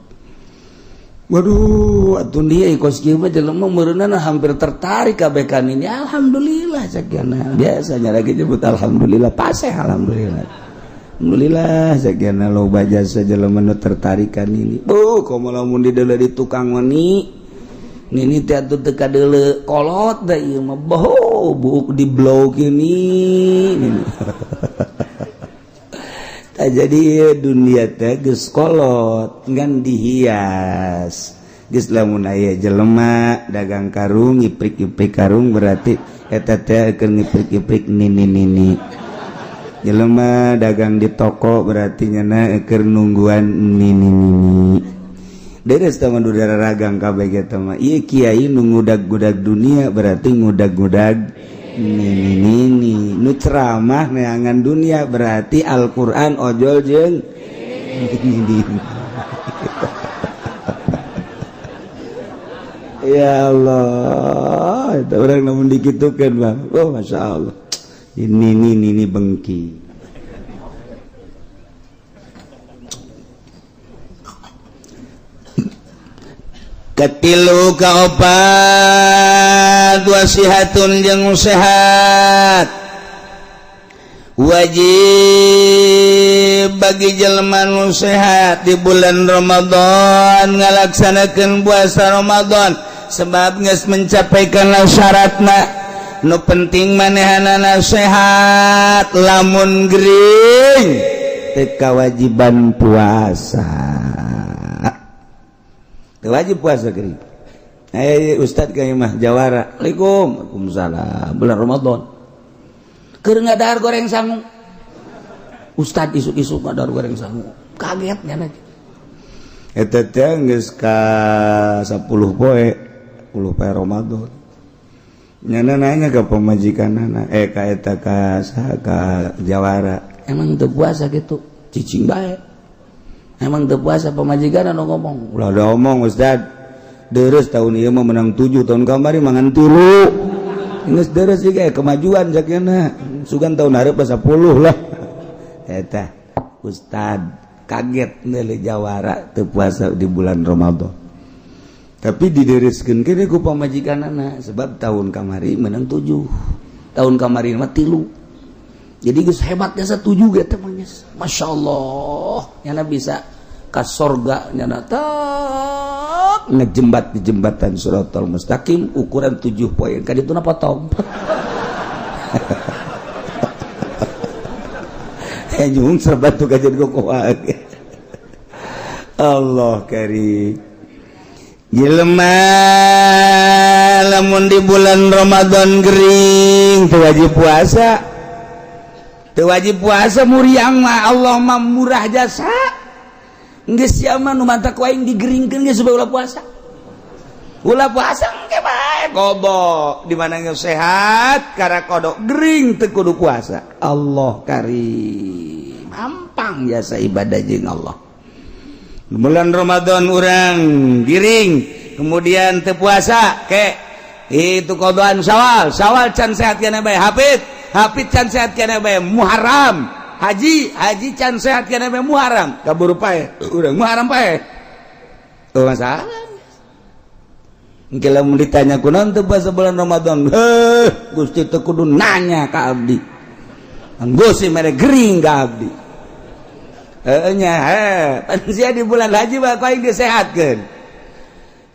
Waduh, atuh dia kos kieu mah jelema meureunana hampir tertarik kabeh kan ini. Alhamdulillah cek nyana. Biasanya lagi nyebut alhamdulillah, paseh alhamdulillah. Alhamdulillah cek nyana loba jasa jelema nu tertarik kan ini. Buh, komo lamun dideuleu di tukang mani. Nini teh atuh teu kadeuleu kolot da ieu mah boh buuk di blog ini. Tah jadi dunia teh geus kolot ngan dihias. Geus lamun aya jelema dagang karung ngiprik-iprik karung berarti eta teh keur ngiprik-iprik nini-nini. Jelema dagang di toko berarti nyana keur nungguan nini-nini. Deres teman udara ragang kabeh eta mah. Ieu kiai nu ngudag-gudag dunia berarti ngudag-gudag nini nini. Nu ceramah neangan dunia berarti Al-Qur'an ojol jeung nini. Ya Allah, itu orang namun dikitukan, Bang. Oh, masya Allah, ini bengki. Katilu kaopat wasihatun jeung sehat wajib bagi jelema nu sehat di bulan Ramadan ngalaksanakeun puasa Ramadan sebab geus mencapaikanlah syaratna. Nu penting manehanana sehat, lamun gering teu kawajiban puasa, teu wajib puasa gering. Ustad ka imah jawara, "Assalamualaikum." "Waalaikumsalam." Bulan Ramadan keur ngadahar goreng sangu. Ustad isuk-isuk ngadahar goreng sangu, kaget nya. Eta teh geus ka 10 poe, 10 poe Ramadan. Nyana nanya ke pamajikanana, ka eta ka saha, ka jawara, "Emang teu puasa gitu?" Cicing bae. "Emang teu puasa?" Pamajikan anu ngomong. "Ulah da omong, Ustad, deres tahun ieu mah menang 7, tahun kamari mangan 3, geus deres ieu kemajuan jakena, sugan tahun hareup 10 lah." Eta Ustad kaget neuleuh jawara teu puasa di bulan Ramadan, tapi didereskeun keneh ku pamajikanana sebab tahun kamari menang 7, tahun kamari mah 3, jadi geus hebat jasa 7 ge teh mah. Masya Allah, nyana bisa ka sorga, nyana tak ngejembat di jembatan Shiratal Mustaqim ukuran 7 poin ka dituna potong. Nyung serbat tuh kajian kokoa. Allah karim. Jelema lamun di bulan Ramadan gering teu wajib puasa, teu wajib puasa. Muriang mah Allah mah murah jasa. Geus sia mah nu mantak ku aing digeringkeun geus supaya ulah puasa, ulah puasa engke bae qada. Di mana geus sehat kara qada, gering teu kudu puasa. Allah karim, hampang jasa ibadah jeung Allah. Bulan Ramadan urang giring kemudian teu puasa ke itu qadaan Syawal, Syawal can sehat keneh bae, hafid hafid can sehat keneh bae, Muharram haji, haji can sehat keneh bae, Muharram kaburu paeh urang, Muharram paeh. Tuh masalah. Engke lamun ditanya kunaon teu puasa bulan Ramadan, heuh Gusti teu kudu nanya ka abdi, Gusti mere gering ka abdi. Nya pan sia di bulan haji mah ku aing disehatkeun.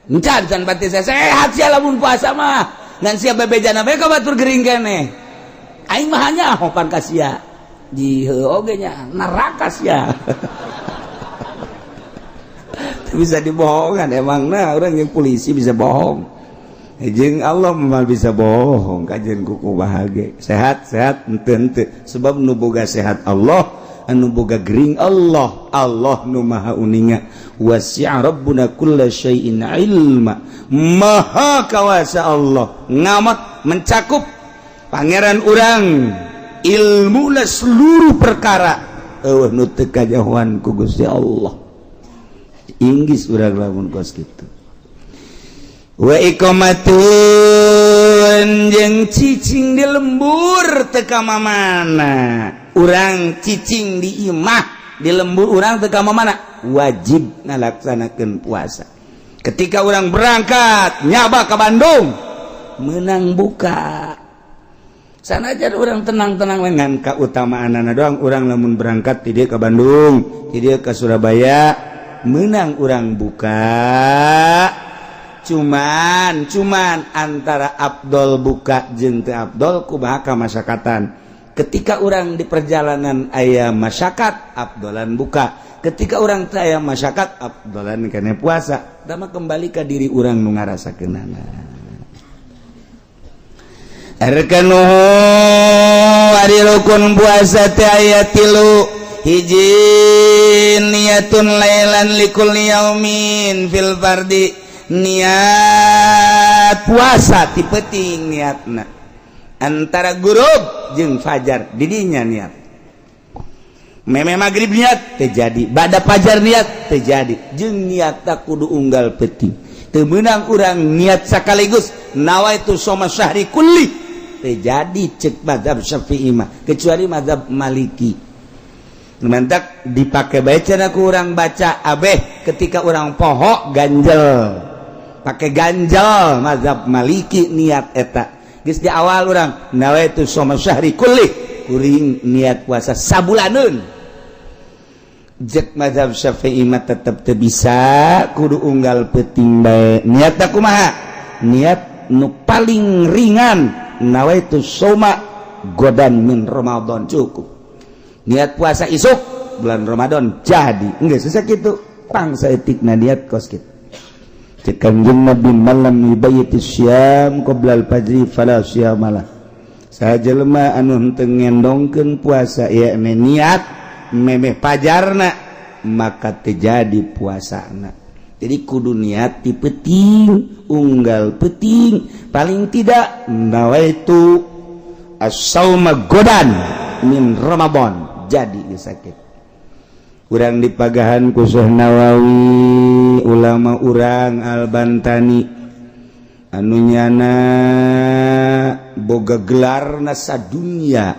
Encan can pati sehat sia lamun puasa mah. Ngan sia bebejana bae ka batur gering keneh. Aing mah hanya hopan ka sia. Di heuh oge nya neraka sia. Bisa dibohongan emang, nah orang yang polisi bisa bohong. Jeung Allah mah bisa bohong kajian kuku bahagia. Sehat sehat henteu henteu sebab nu boga sehat Allah, anu boga gering Allah. Allah nu maha uninga, wasi'a rabbuna kulla syai'in ilma, maha kawasa Allah, ngamat mencakup pangeran urang ilmu seluruh perkara, eueuh nu teu kajahoan ku Gusti Allah. Inggis urang lamun kos kitu. Wa iqamatun jeung cicing di lembur teu ka mamana. Urang cicing di imah di lembur urang teu ka mamana, wajib ngalaksanakeun puasa. Ketika urang berangkat nyaba ke Bandung menang buka sanajan urang tenang-tenang dengan keutamaan doang. Urang lamun berangkat ti dieu ke Bandung, ti dieu ke Surabaya, menang urang buka. Cuman cuman antara Abdol buka jeung teu Abdol kumaha kamasyarakatan. Ketika orang di perjalanan aya masyarakat, Abdolan buka. Ketika orang teu aya masyarakat, Abdolan kena puasa. Dama kembali ke diri urang nu ngarasakeunana. Arkanuhu, ari rukun puasa teh aya tilu. Hiji, niyatun lailan likulli yaumin fil fardi, niat puasa ti peuting, niatna antara gurub jeung fajar didinya niat. Meme maghrib niat terjadi, bada fajar niat terjadi, jeung niat tak kudu unggal peuting. Teu meunang urang niat sekaligus nawaitu shoma syahri kulli, terjadi cek mazhab Syafi'i mah, kecuali mazhab Maliki. Mantak dipakai bae cenah ku urang baca abeh ketika urang poho ganjel, pakai ganjel mazhab Maliki niat eta. Geus di awal urang nawaitu shoma syahri kulli, kuring niat puasa sabulaneun. Jek mazhab Syafi'i mah tetep teu bisa, kudu unggal peuting bae. Niat kumaha? Niat nu paling ringan, nawaitu shoma godan min Ramadan, cukup niat puasa isuk bulan Ramadan jadi enggak susah gitu. Pangsa etikna niat kos kitu. Cek Kanjeng Nabi, man lam yubayyiti syam qoblal fajri fala syamalah. Saha jelema anu henteu ngendongkeun puasa, yakni niat memeh pajarna, maka terjadi puasana. Jadi kudu niat di peting, unggal peting, paling tidak nawaitu as-sauma godan min Ramadan, jadi sakit. Urang dipagahan ku Syekh Nawawi, ulama urang Albantani, anu nyana boga gelarna sadunya,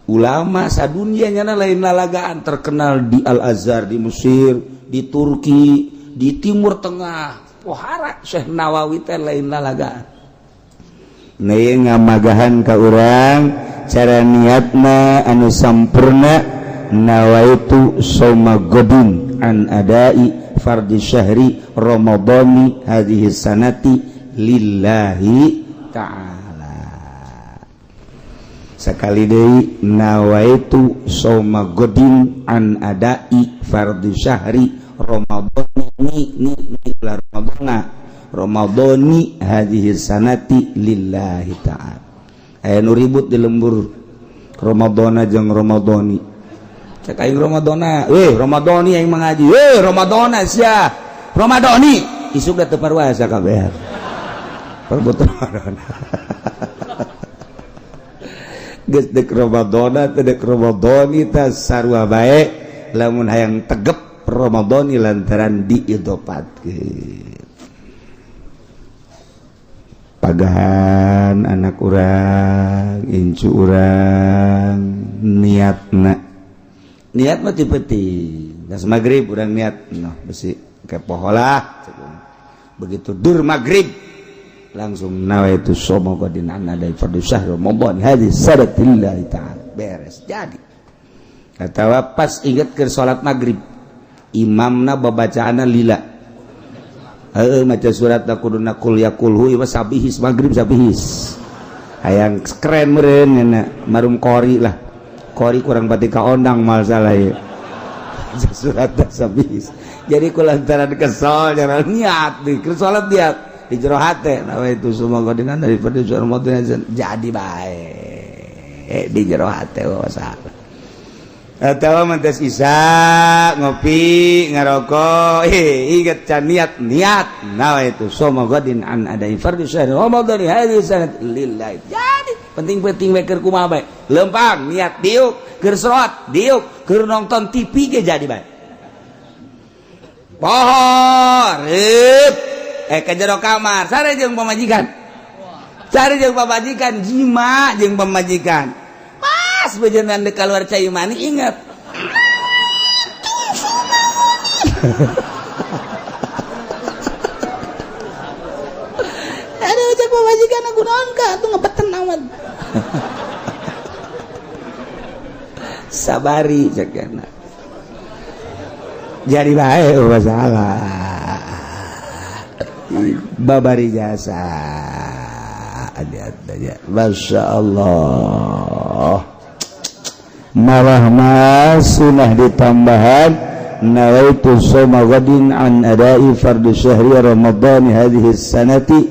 ulama sadunya, nyana lain lalagaan, terkenal di Al Azhar di Mesir, di Turki, di Timur Tengah. Pohara Syekh Nawawi teh lain lalagaan. Nah, ngamagahan ka urang cara niatna anu sampurna, nawaitu shoma godin an adai fardi syahri ramadhani hadhihi sanati lillahi ta'ala. Sekali deui, nawaitu shoma godin an adai fardi syahri ramadhani, ni ni ni ramadhana, ramadhani hadhihi sanati lillahi ta'ala. Aya nu ribut di lembur, Ramadhana jeung Ramadhani. Cek aing Ramadhana, eh Ramadhani aing mengaji, eh Ramadhana sia Ramadhani, isuk da teu parwasa kabeh perbut Ramadhana. Geus dek Ramadhana teu dek Ramadhani tah sarua bae, lamun hayang tegep Ramadhani lantaran diidopatkeun. Pagahan anak urang, incu urang, niatna, niat mah ti peuting. Geus magrib urang niat, noh besi kepoho lah. Begitu dur magrib langsung nawaitu shoma godin an adai fardhu syahr Ramadan hadis sadatillahi ta'ala, beres jadi. Atawa pas inget ke salat magrib, imamna babacaanna lila, heeh, maca surat kuduna kul ya kulhu, ieu sabihis magrib sabihis, hayang keren meureun nya, marum qori lah, qori kurang pati kaondang mal salah ieu surat sabihis. Jadi kulantaran kesel jangan niat di keur salat, niat di jero hate nawaitu shoma godin dari fardhu syahr Ramadan, jadi bae di jero hate masalah. Atau mentas isa ngopi ngarokok, eh ingat can niat, niat nawaitu shoma godin an adai fardhu syahr Ramadan hadhihi sanat lillahi, jadi penting-penting bae keur kumaha bae lempang niat diuk, keur salat diuk, keur nonton TV ge jadi bae. Poho rip eh ke jero kamar, sare jeung pamajikan, sare jeung pamajikan, jima jeung pamajikan, pas bejenan dek keluar cai mani ingat. Aduh, cek pamajikan, aku naon ka tuh ngebeten amat. Sabari cek kana jadi bae, masalah babari jasa. Masya Allah, malah masunah ditambahan nawaitu shoma ghadin an adai fardu syahri Ramadan hadhihi sanati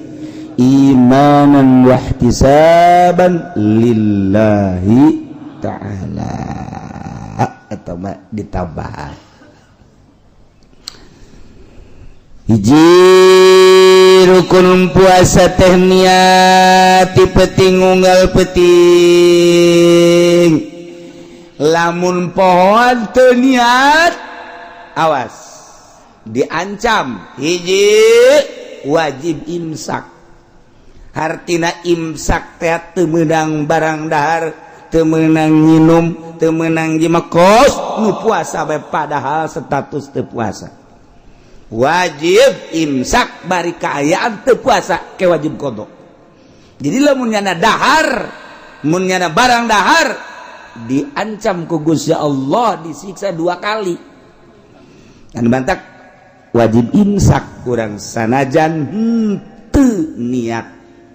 imanan wa ihtisaban lillahi ta'ala, atau ditambahan hiji rukun puasa teh niat ti peuting unggal peuting. Lamun pohoan teu niat, awas. Diancam hiji wajib imsak. Hartina imsak teh teu meunang barang dahar, teu meunang nginum, teu meunang jima kos nu puasa bae, padahal status teu puasa. Wajib imsak bari kaayaan teu puasa ke wajib qada. Jadi lamun nyana dahar, mun nyana barang dahar, diancam ku Gusti Allah disiksa dua kali. Dan bantak wajib imsak kurang sanajan henteu niat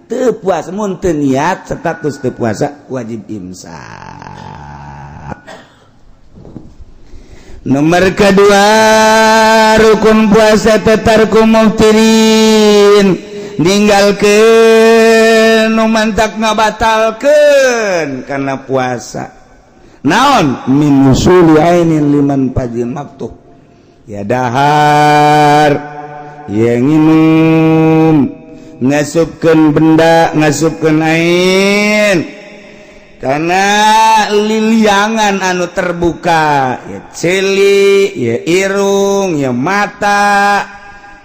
teu puasa. Mun teu niat, status teu puasa, wajib imsak. Nomor kedua, rukun puasa tarku muftirin, ninggalkeun nu mantak ngabatalkeun karena puasa. Naon? Min wusuli ainin liman fajin maftuh, ya dahar, ya nginum, ngasupkeun benda, ngasupkeun ain karena liliangan anu terbuka, ya ceuli, ya irung, ya mata,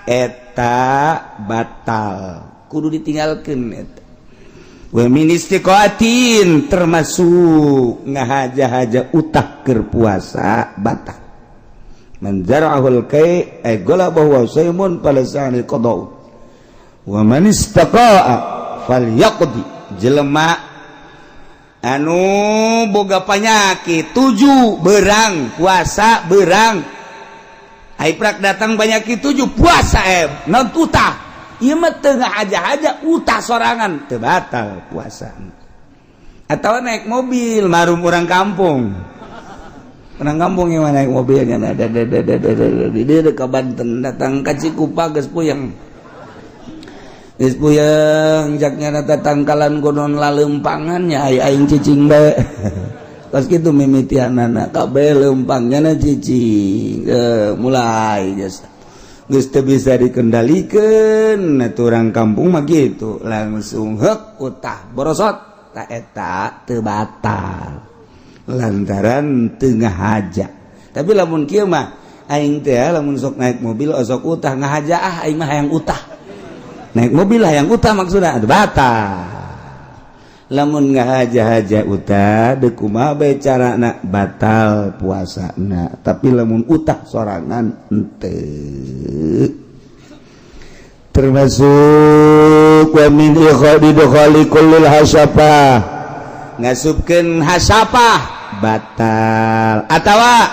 eta batal, kudu ditinggalkan eta. Wa min istiqaatin, termasuk ngahaja-haja utah keur puasa batal. Man zara'ahul kai ay galabahu wa saymun falasani qada'u wa man istaqa'a falyaqdi. Jelema anu boga panyakit tujuh berang puasa, berang ai prak datang penyakit tujuh puasa, non utah ieu mah teu ngahaja-haja, utah sorangan teu batal puasa. Atau naik mobil, marum orang kampung, orang kampung yang naik mobilnya ada ada di ke Banten, datang ke Cikupa geus puyeng, geus puyeng jaknya tangkalan konon lalempangannya ai aing cicing bae. Pas kitu mimitianana kabeh lempangnya na cicing, mulai geus geus teu bisa dikendalikan. Nah, orang kampung mah gitu, langsung hek utah borosot. Tak, eta teu batal lantaran teu ngahaja. Tapi lamun kieu mah aing teh lamun sok naik mobil osok utah ngahaja, ah aing mah hayang utah, naik mobil hayang utah maksudna, batal. Lamun ngahaja-haja utah deuk kumaha bae carana batal puasana, tapi lamun utah sorangan henteu. Termasuk wa min idkhali kullil hasyafah, ngasupkeun hasyafah batal, atawa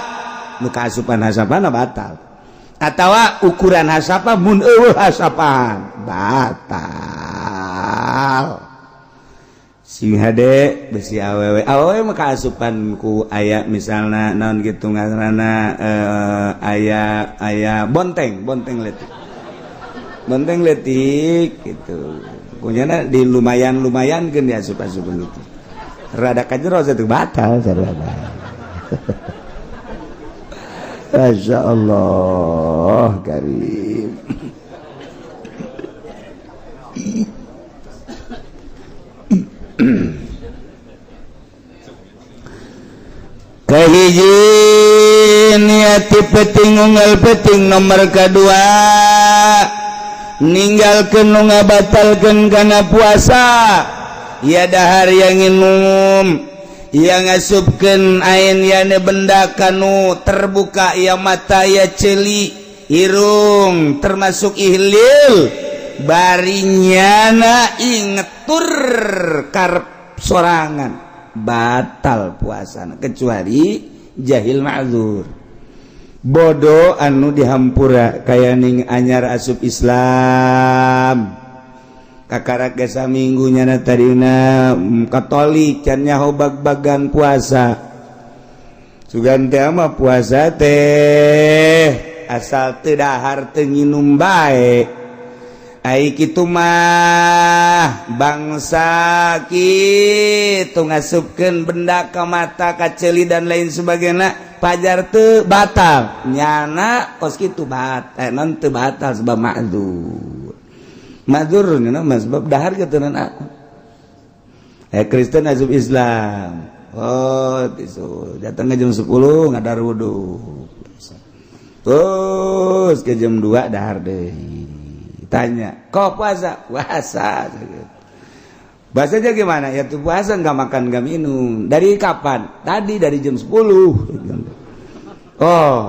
nu kaasupan hasyafah batal, atawa ukuran hasyafah mun euweuh hasyafahan batal. Sing hade besi awewe, awewe mah kaasupan ku aya misalna naon gitu ngaranna, aya aya bonteng, bonteng leutik, bonteng leutik gitu kunyana di lumayan lumayan kan diasup-asupan gitu rada kajero itu batal sarana. Masya Allah Karim. Kahiji niati peting unggal peting. Nomor kedua, ninggalkeun nu ngabatalkeun kana puasa, ya dahar, yang nginum, yang ngasupkeun ain yane benda kanu terbuka, ya mata, ya ceuli, irung, termasuk ihlil barinyana ingetur karep sorangan, batal puasa, kecuali jahil ma'zur, bodoh anu dihampura kaya ning anyar asup Islam, kakarak gesa minggunya na tadina Katolik, can nyaho bag-bagan puasa. Sugan teh mah puasa teh asal teu dahar teu nginum bae. Ai kitu mah bangsa kitu ngasupkeun benda ke mata, ka ceuli, dan lain sebagainya, pajar teu batal nyana kos kitu batal, non teu batal sebab ma'dzur, ma'dzur nyana mah sebab dahar keturunan aku. Kristen asup Islam, oh tisu datang jam 10 ngadar wudu. Terus ke jam 2 dahar deui. Tanya, "Kok puasa?" "Puasa." Bahasanya gimana? Ya tuh puasa nggak makan nggak minum. Dari kapan? Tadi dari jam 10. Oh,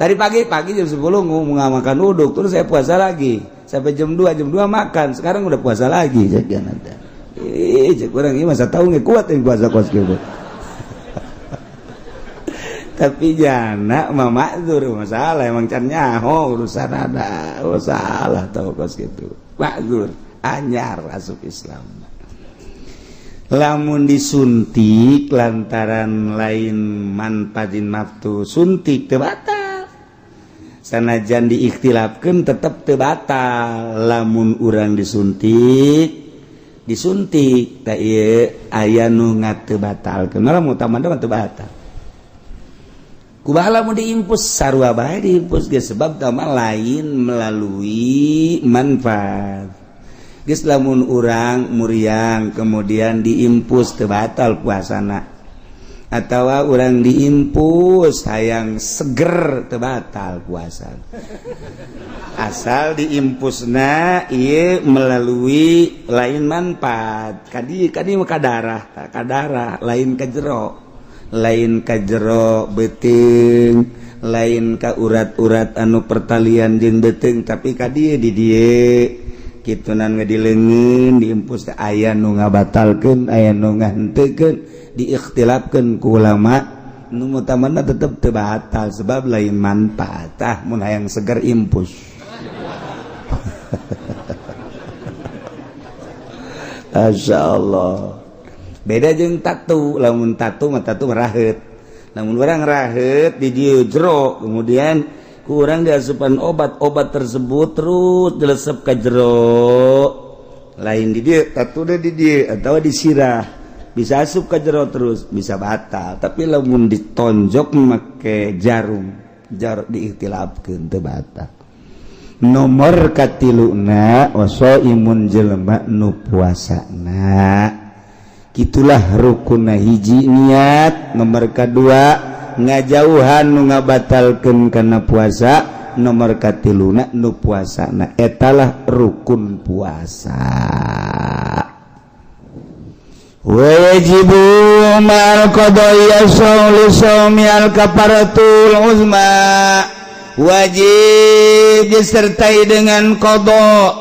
tadi pagi pagi jam 10 nggak makan uduk, terus saya puasa lagi sampai jam 2, jam 2 makan. Sekarang udah puasa lagi. Jangan ada. Ih, kurang ini masa tahu nggak kuat yang puasa kos gitu. Tapi jana mah makzur, masalah emang can nyaho urusan ada. Oh, salah tahu kos gitu. Makzur, anyar asup Islam. Lamun disuntik lantaran lain manfadin maftu, suntik teu batal. Sanajan diikhtilafkeun tetep teu batal. Lamun urang disuntik, disuntik tak ieu aya nu ngateu batalkeun, malah mutamad mah teu batal. Kumaha lamun diimpus? Sarua bae diimpus ge, sebab tama lain melalui manfaat. Geus, lamun urang muriang kemudian diimpus teu batal puasana, atau urang diimpus hayang seger teu batal puasa, asal diimpusna ieu melalui lain manfaat. Kadi kadi ka darah, ka darah, lain ka jero, lain ka jero beuteung, lain ka urat-urat anu pertalian jeung beuteung, tapi ka dieu, di dieu kitunan di leungeun diimpus. Aya nu ngabatalkeun, aya nu ngahenteukeun, diikhtilafkeun ku ulama. Nu mutamana tetep teu batal sebab lain manfaat. Tah, mun hayang seger impus. Masya Allah, beda jeung tatu. Lamun tatu mah tatu raheut. Lamun urang raheut di dieu jero, kemudian kurang diasupan obat, obat tersebut terus dilesep ke jero, lain di dieu tatu deh, di dieu atau di sirah, bisa asup ke jero terus, bisa batal. Tapi lamun ditonjok make jarum, jarum diikhtilafkeun, teu batal. Nomor katiluna, imun jelema nu puasana. Gitulah rukun. Hiji niat, nomor kedua ngajauhan nu ngabatalkeun kana puasa, nomor katiluna nu puasana. Etalah rukun puasa. Wajibu ma'al qada'i shaumi al kafaratul uzma. Wajib disertai dengan qada,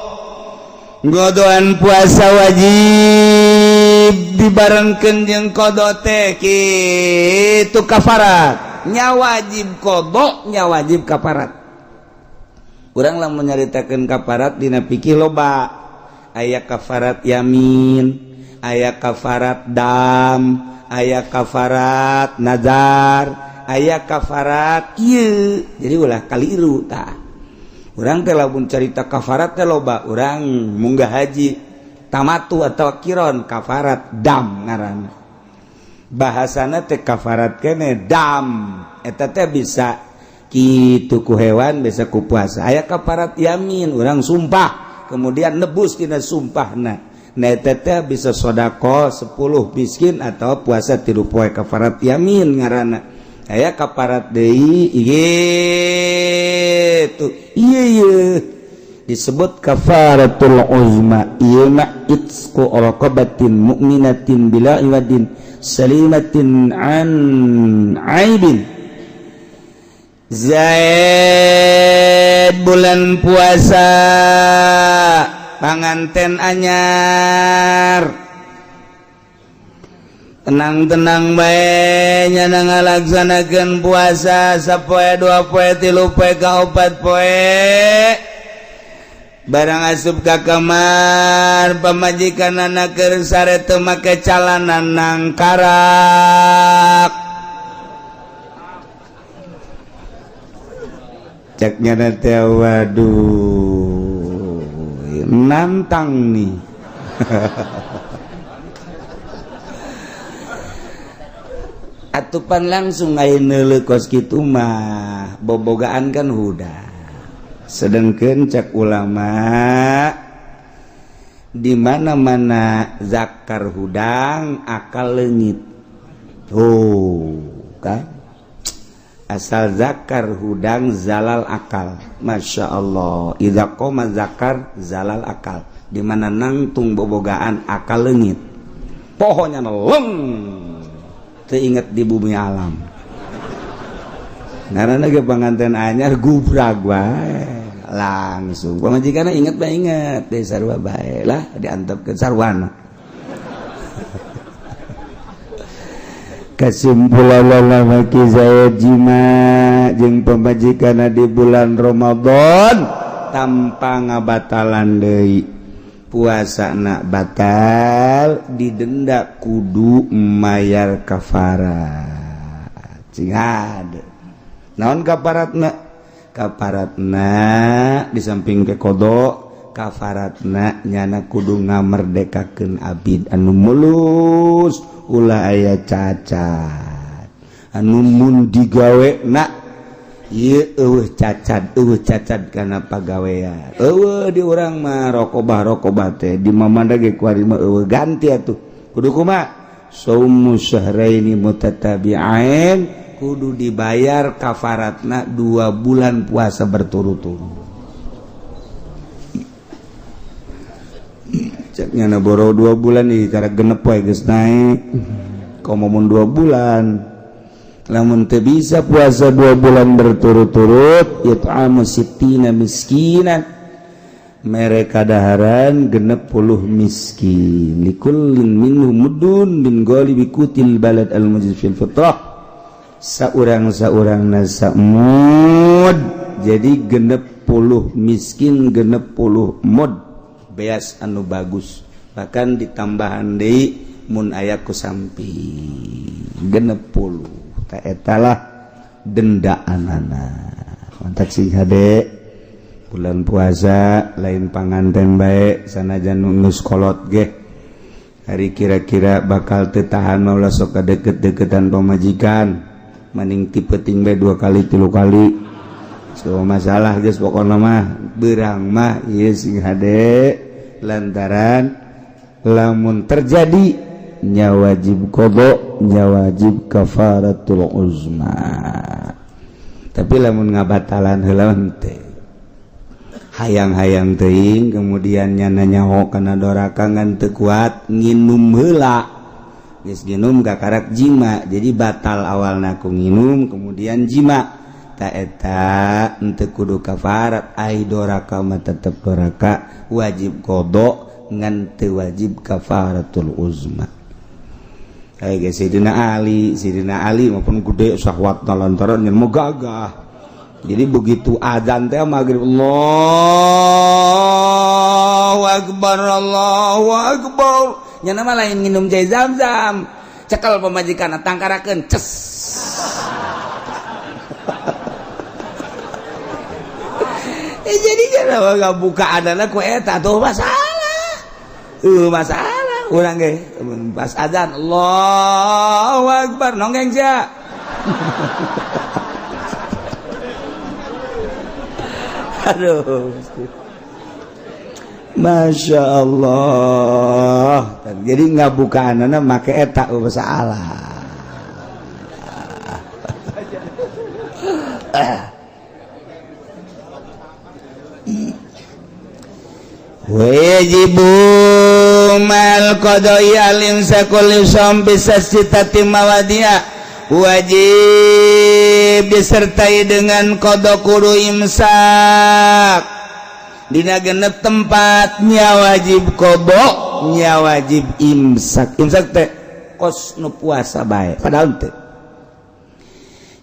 godoan puasa wajib dibarengkeun jeung qada teh kitu kafarat nya. Wajib qada nya, wajib kafarat. Urang lamun nyaritakeun kafarat dina fikih loba, aya kafarat yamin, aya kafarat dam, aya kafarat nazar, aya kafarat ieu. Jadi ulah kaliru. Tah, urang teh lamun carita kafarat teh loba. Urang munggah haji tamatu atau kiron, kafarat dam ngaranna, bahasana teh kafarat kene dam. Eta teh bisa kitu ku hewan, bisa ku puasa. Aya kafarat yamin, urang sumpah kemudian nebus tina sumpahna. Nah, eta teh bisa sodako 10 miskin atau puasa 3 poe, kafarat yamin ngaranna. Aya kafarat deui gitu, iya iya disebut kafaratul uzma. Ieu mah itqu raqabatin mu'minatin bila iwadin salimatin an aibin. Zaid bulan puasa, panganten anyar, tenang-tenang bae nyana ngalaksanakeun puasa sapoe, 2 poe, 3 poe, ka 4 poe. Barang asup ka kamar, pamajikan anak keur sare teu make calana, nangkarak. Cek nyana teh, "Waduh, nantang nih." Atupan langsung aya neuleuh kos kitu mah bobogaan kan huda. Sedangkan cek ulama, di mana-mana zakar hudang, akal leungit. Oh kan Asal zakar hudang zalal akal. Masya Allah, idza qoma zakar zalal akal. Di mana nangtung bobogaan akal leungit. Pohonnya leng teu inget di bumi alam. Ngaranna ge panganten anyar gubrag wae langsung. Pamajikanna inget bae, inget deui sarua bae lah diantepkeun sarwana. Kesimpulan maki saya jima jeung pamajikanna di bulan Ramadan tanpa ngabatalan deui puasa nak batal didenda kudu mayar kafarat. Cing hade naon kafaratna? Kafaratna di samping ke qada, kafaratna nyana kudu ngamerdekakeun abid anu mulus ulah aya cacat anu mun digawe na ieu eueuh cacat, eueuh cacat kana pagawean eueuh di urang mah rokobah rokobah teh di mamanda ge kuari mah eueuh ganti atuh kudu kumaha saumu syahraini mutatabi'ain kudu dibayar kafaratna 2 bulan puasa berturut-turut. Ceknya na boro 2 bulan nih cara genep wae geus naik. Komo mun 2 bulan. Lamun teu bisa puasa 2 bulan berturut-turut, it'amu sittina miskinan. Mere kadaharan 60 miskin. Likullin minhum mudun min ghalibi qutil balad al mujiz fil fitrah. Saurang-saurangna samud. Jadi 60 miskin 60 mud. Beas anu bagus, bahkan ditambahan deui mun aya ku samping 60. Ta eta lah dendaanana. Mantap sih hade bulan puasa lain panganten bae sanajan geus kolot ge hari kira-kira bakal teu tahan mah ulah sok deket-deketan pamajikan maning ti peuting bae 2 kali 3 kali. So masalah geus pokona mah beurang mah ieu sing hade lantaran lamun terjadi nya wajib qada nya wajib kafaratul uzma. Tapi lamun ngabatalan heula teh hayang-hayang teuing kemudian nyana nyaho kana doraka ngan teu kuat nginum heula geus nginum kakarak jima jadi batal awalna ku nginum kemudian jima. Ta eta henteu kudu kafarat ai doraka mah tetep doraka wajib qada ngan teu wajib kafaratul uzma. Kayak ge Sidina Ali, Sidina Ali maupun gede syahwat lantaran nyen mau gagah. Jadi begitu azan teh maghrib Allahu akbar Allahu akbar. Nya mah lain nginum cai zam-zam. Cekel pamajikan tangkarakeun ces. Jadi kenapa nggak buka adalah ku eta tuh masalah. Masalah urang ge pas azan Allahu akbar nonggeng sia. Aduh. Masya Allah. Jadi nggak buka anana make eta masalah. Wajibu mal qada'i al-imsakul lisam bisasitati mawadia. Wajib disertai dengan qada kudu imsak dina genep tempatnya wajib qada nya wajib imsak. Imsak teh kos nu puasa bae padahal teh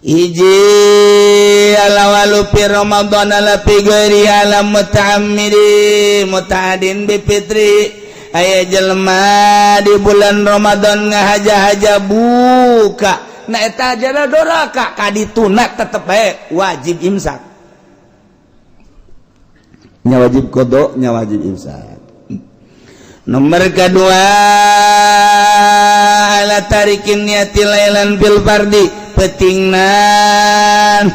hiji alawalu fi Ramadan ala fi ghairi ala muta'ammidi muta'adin bi fitri. Aya jelema di bulan Ramadan ngahaja-haja buka na eta jala doraka kadituna tetep bae wajib imsak nya wajib qada nya wajib imsak. Nomor kedua ala tarikin niati lailan bil fardi petingnan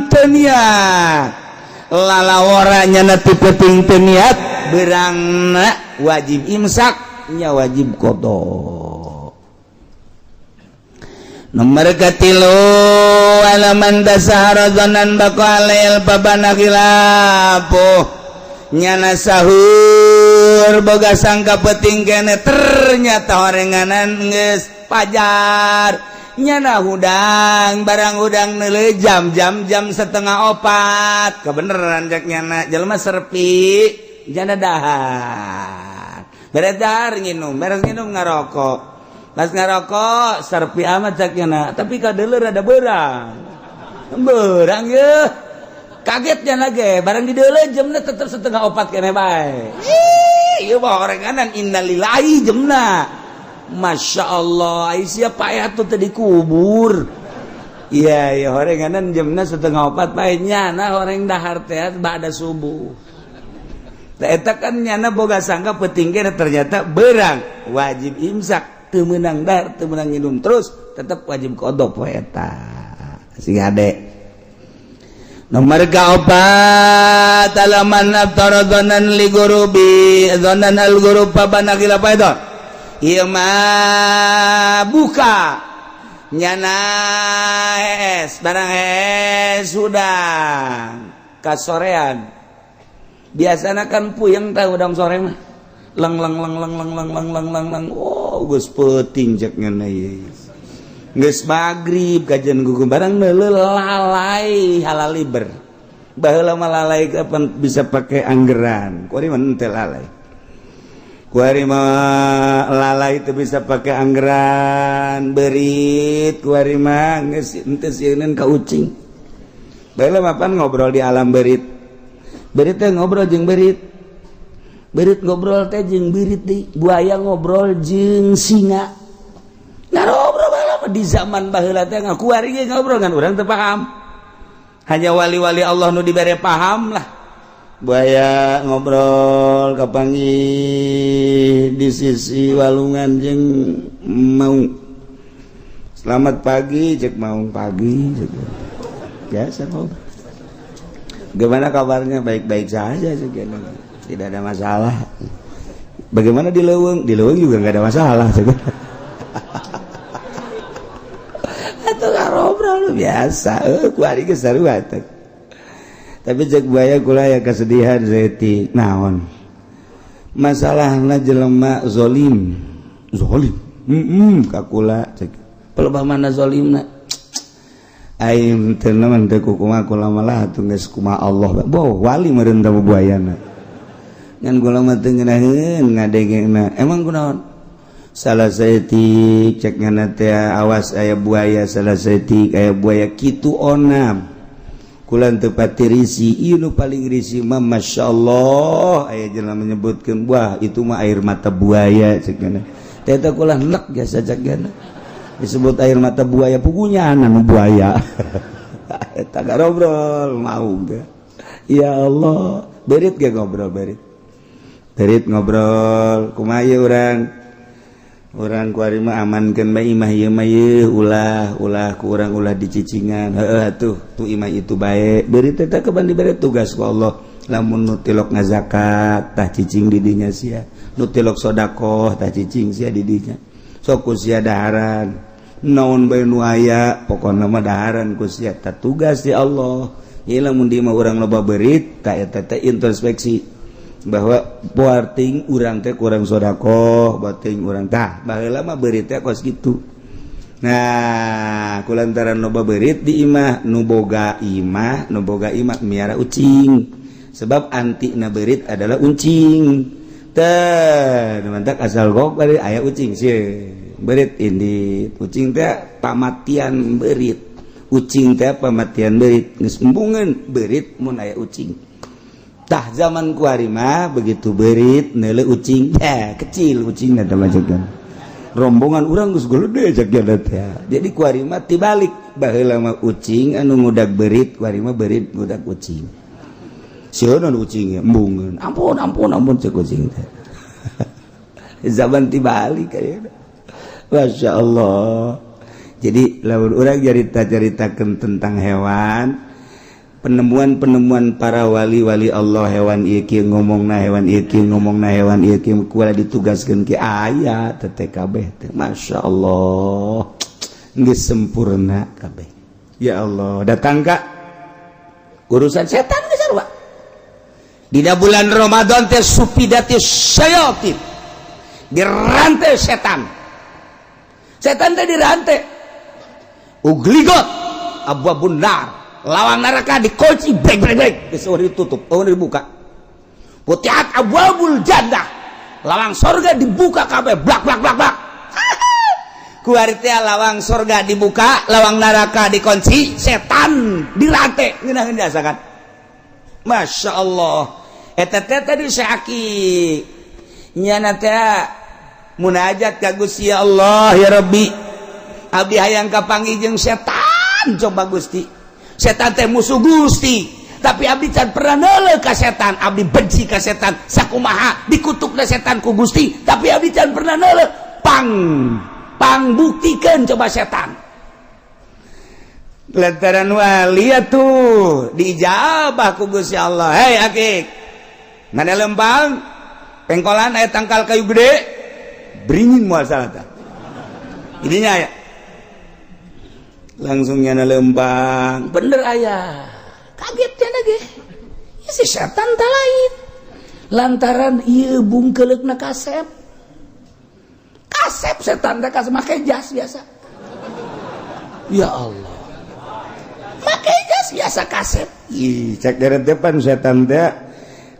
teu niat lalawara nyana ti peting teu niat beurangna wajib imsak nya wajib qada. Nomor katilu Alaman tasahara dzonan baqa alail fabana khilafuh. Nyana sahur boga sangka peuting kene, ternyata horenganan geus pajar. Nyana hudang, barang hudang neuleuh jam jam jam 3.30. Kebeneran cek nyana, jelema serpi. Nyana dahar, beres dahar nginum, beres nginum ngarokok, pas ngarokok serpi amat cek nyana, tapi kadeuleu rada beurang beurang ye. Kaget nyana ge, barang dideuleu jamna tetep 3.30 kene bae. Ih, ieu mah horenganan, innalillahi jamna. Masya Allah, Aisyah payah tuh tadi kubur. Iya iya, horenganan jamna 3.30 bae. Nyana horeng dahar teh ba'da subuh. Tah, eta kan nyana boga sangka peuting kene, ternyata beurang, wajib imsak. Teu meunang dahar, teu meunang minum, terus tetep wajib qadha poe eta. Sing ade. Nomor kaopat, alaman aftara dzonan li gurubi dzonan al gurub fabana khilaf itu. Ieu mah buka nyana es, barang es hudang kasorean. Biasana kan puyeng tah hudang sore mah, leng leng leng leng leng leng leng leng leng leng. Oh, geus peuting cek nyana ieu, geus magrib kajian gugu. Barang neuleuh lalai halaliber. Baheula mah lalai kapan bisa pakai anggeran, kuari mah henteu lalai. Kuari mah lalai itu bisa pakai anggeran berit. Kuari mah geus henteu sieun ka ucing. Baheula mah pan ngobrol di alam berit, berit teh ngobrol jeung berit, berit ngobrol teh jeung berit deui, buaya ngobrol jeung singa, ngarobrol. Baheula mah di zaman baheula teh kuari ge ngobrol, kan urang teu paham, hanya wali-wali Allah nu dibere paham lah. Buaya ngobrol, kapanggih di sisi walungan jeung maung. "Selamat pagi," cek maung. "Pagi," cek. Biasa ngobrol, "Gimana kabarnya?" "Baik-baik saja," cek, "tidak ada masalah." "Bagaimana di leuweung?" "Di leuweung juga nggak ada masalah," cek. Atau ngobrol biasa, eh, kuari ge sarua teh. Tapi cek buaya, "Kula ya kesedihan saeutik." "Naon masalahna?" "Jelema zolim zolim ka kula," cek. "Pelebah mana zolimna?" "Aing teu naon teu kumaha, kula malah atuh geus kumaha Allah." Boh, wali meureun teh buayana. "Ngan kula mah teu ngeunaheun ngadengena." "Emang kunaon?" "Salah saeutik," cek ngana teh, "awas aya buaya, salah saeutik aya buaya kitu onam. Kula teu pati risi. Ieu nu paling risi mah, masyaallah, aya jelema menyebutkeun, wah, itu mah air mata buaya," cek ngana teh. "Eta kula nek biasa," cek ngana, "disebut air mata buaya, pugunya anu buaya eta." Ngobrol mau teh, ya Allah. Berit ge ngobrol, berit berit ngobrol, "Kumaha ieu urang? Urang kuari mah amankeun bae imah ieu mah ieu, ulah ulah ku urang ulah dicicingan." "Heueuh atuh, tuh imah itu bae." Berit teh kapan dibere tugas ku Allah, lamun nu tilok ngazakat tah cicing di dinya sia, nu tilok sodakoh tah cicing sia di dinya, sok ku sia daharan naon bae nu aya, pokona mah daharan ku sia. Tah, tugas di Allah ieu, lamun di imah urang loba berit tah eta teh introspeksi bahwa poarting urang teh kurang sodakoh, bating urang tah. Baheula mah beurit teh kos kitu. Nah, kulantaran loba beurit di imah, nu boga imah, nu boga imah miara ucing, sebab anti na beurit adalah ucing teh. Mantak asal gok bari aya ucing sih, beurit ini, ucing teh pamatian beurit, ucing teh pamatian beurit, geus embungeun beurit mun aya ucing. Tah, zaman kuari mah begitu berit neuleuh ucing, eh, kecil ucingna teh majegan rombongan urang geus gede cek teh. Jadi kuari mah tibalik, baheula mah ucing anu ngudag berit, kuari mah berit ngudag ucing. Sieun ucing, embungeun. "Ampun, ampun, ampun," cek ucing teh. Zaman tibalik kayaknya, Masya Allah. Jadi lamun urang cerita-ceritakan tentang hewan, penemuan-penemuan para wali-wali Allah, hewan iki ngomong na, hewan iki ngomong na, hewan iki kula ditugaskan ke aya TTKB teh, Masya Allah, geus sempurna kabeh. Ya Allah, datang ka urusan setan geus sarua. Dina bulan Ramadan teh sufidati syayatin, dirantai setan. Setan teh dirantai, ugligot abwabun nar, lawang neraka dikunci, brek brek brek, geus euweuh ditutup, euweuh dibuka. Futihat abwabul jannah, lawang sorga dibuka kabeh, blak blak blak blak. Kuari teh lawang sorga dibuka, lawang neraka dikunci, setan dirantai, ngeunaheun jasa kan. Masya Allah. Eta teh tadi Syekh nyana teh munajat ka Gusti, "Ya Allah, ya Rabbi, abdi hayang kapanggih jeung setan. Coba Gusti, setan teh musuh Gusti, tapi abdi can pernah neuleuh ka setan. Abdi benci ka setan. Sakumaha dikutukna setan ku Gusti, tapi abdi can pernah neuleuh. Pang pang buktikeun coba setan." Lantaran wali tuh diijabah ku Gusti Allah. "Hei Akik, mana lempang pengkolan aya tangkal kayu gede beringin, moal salah tah." Ininya ya langsung nyana lempang, bener aya. Kaget ya lagi si setan tak lain lantaran ieu bungkeleukna kasep kasep. Setan teh kasep, make jas biasa. Ya Allah, make jas biasa, kasep. Ih, cek dari depan setan teh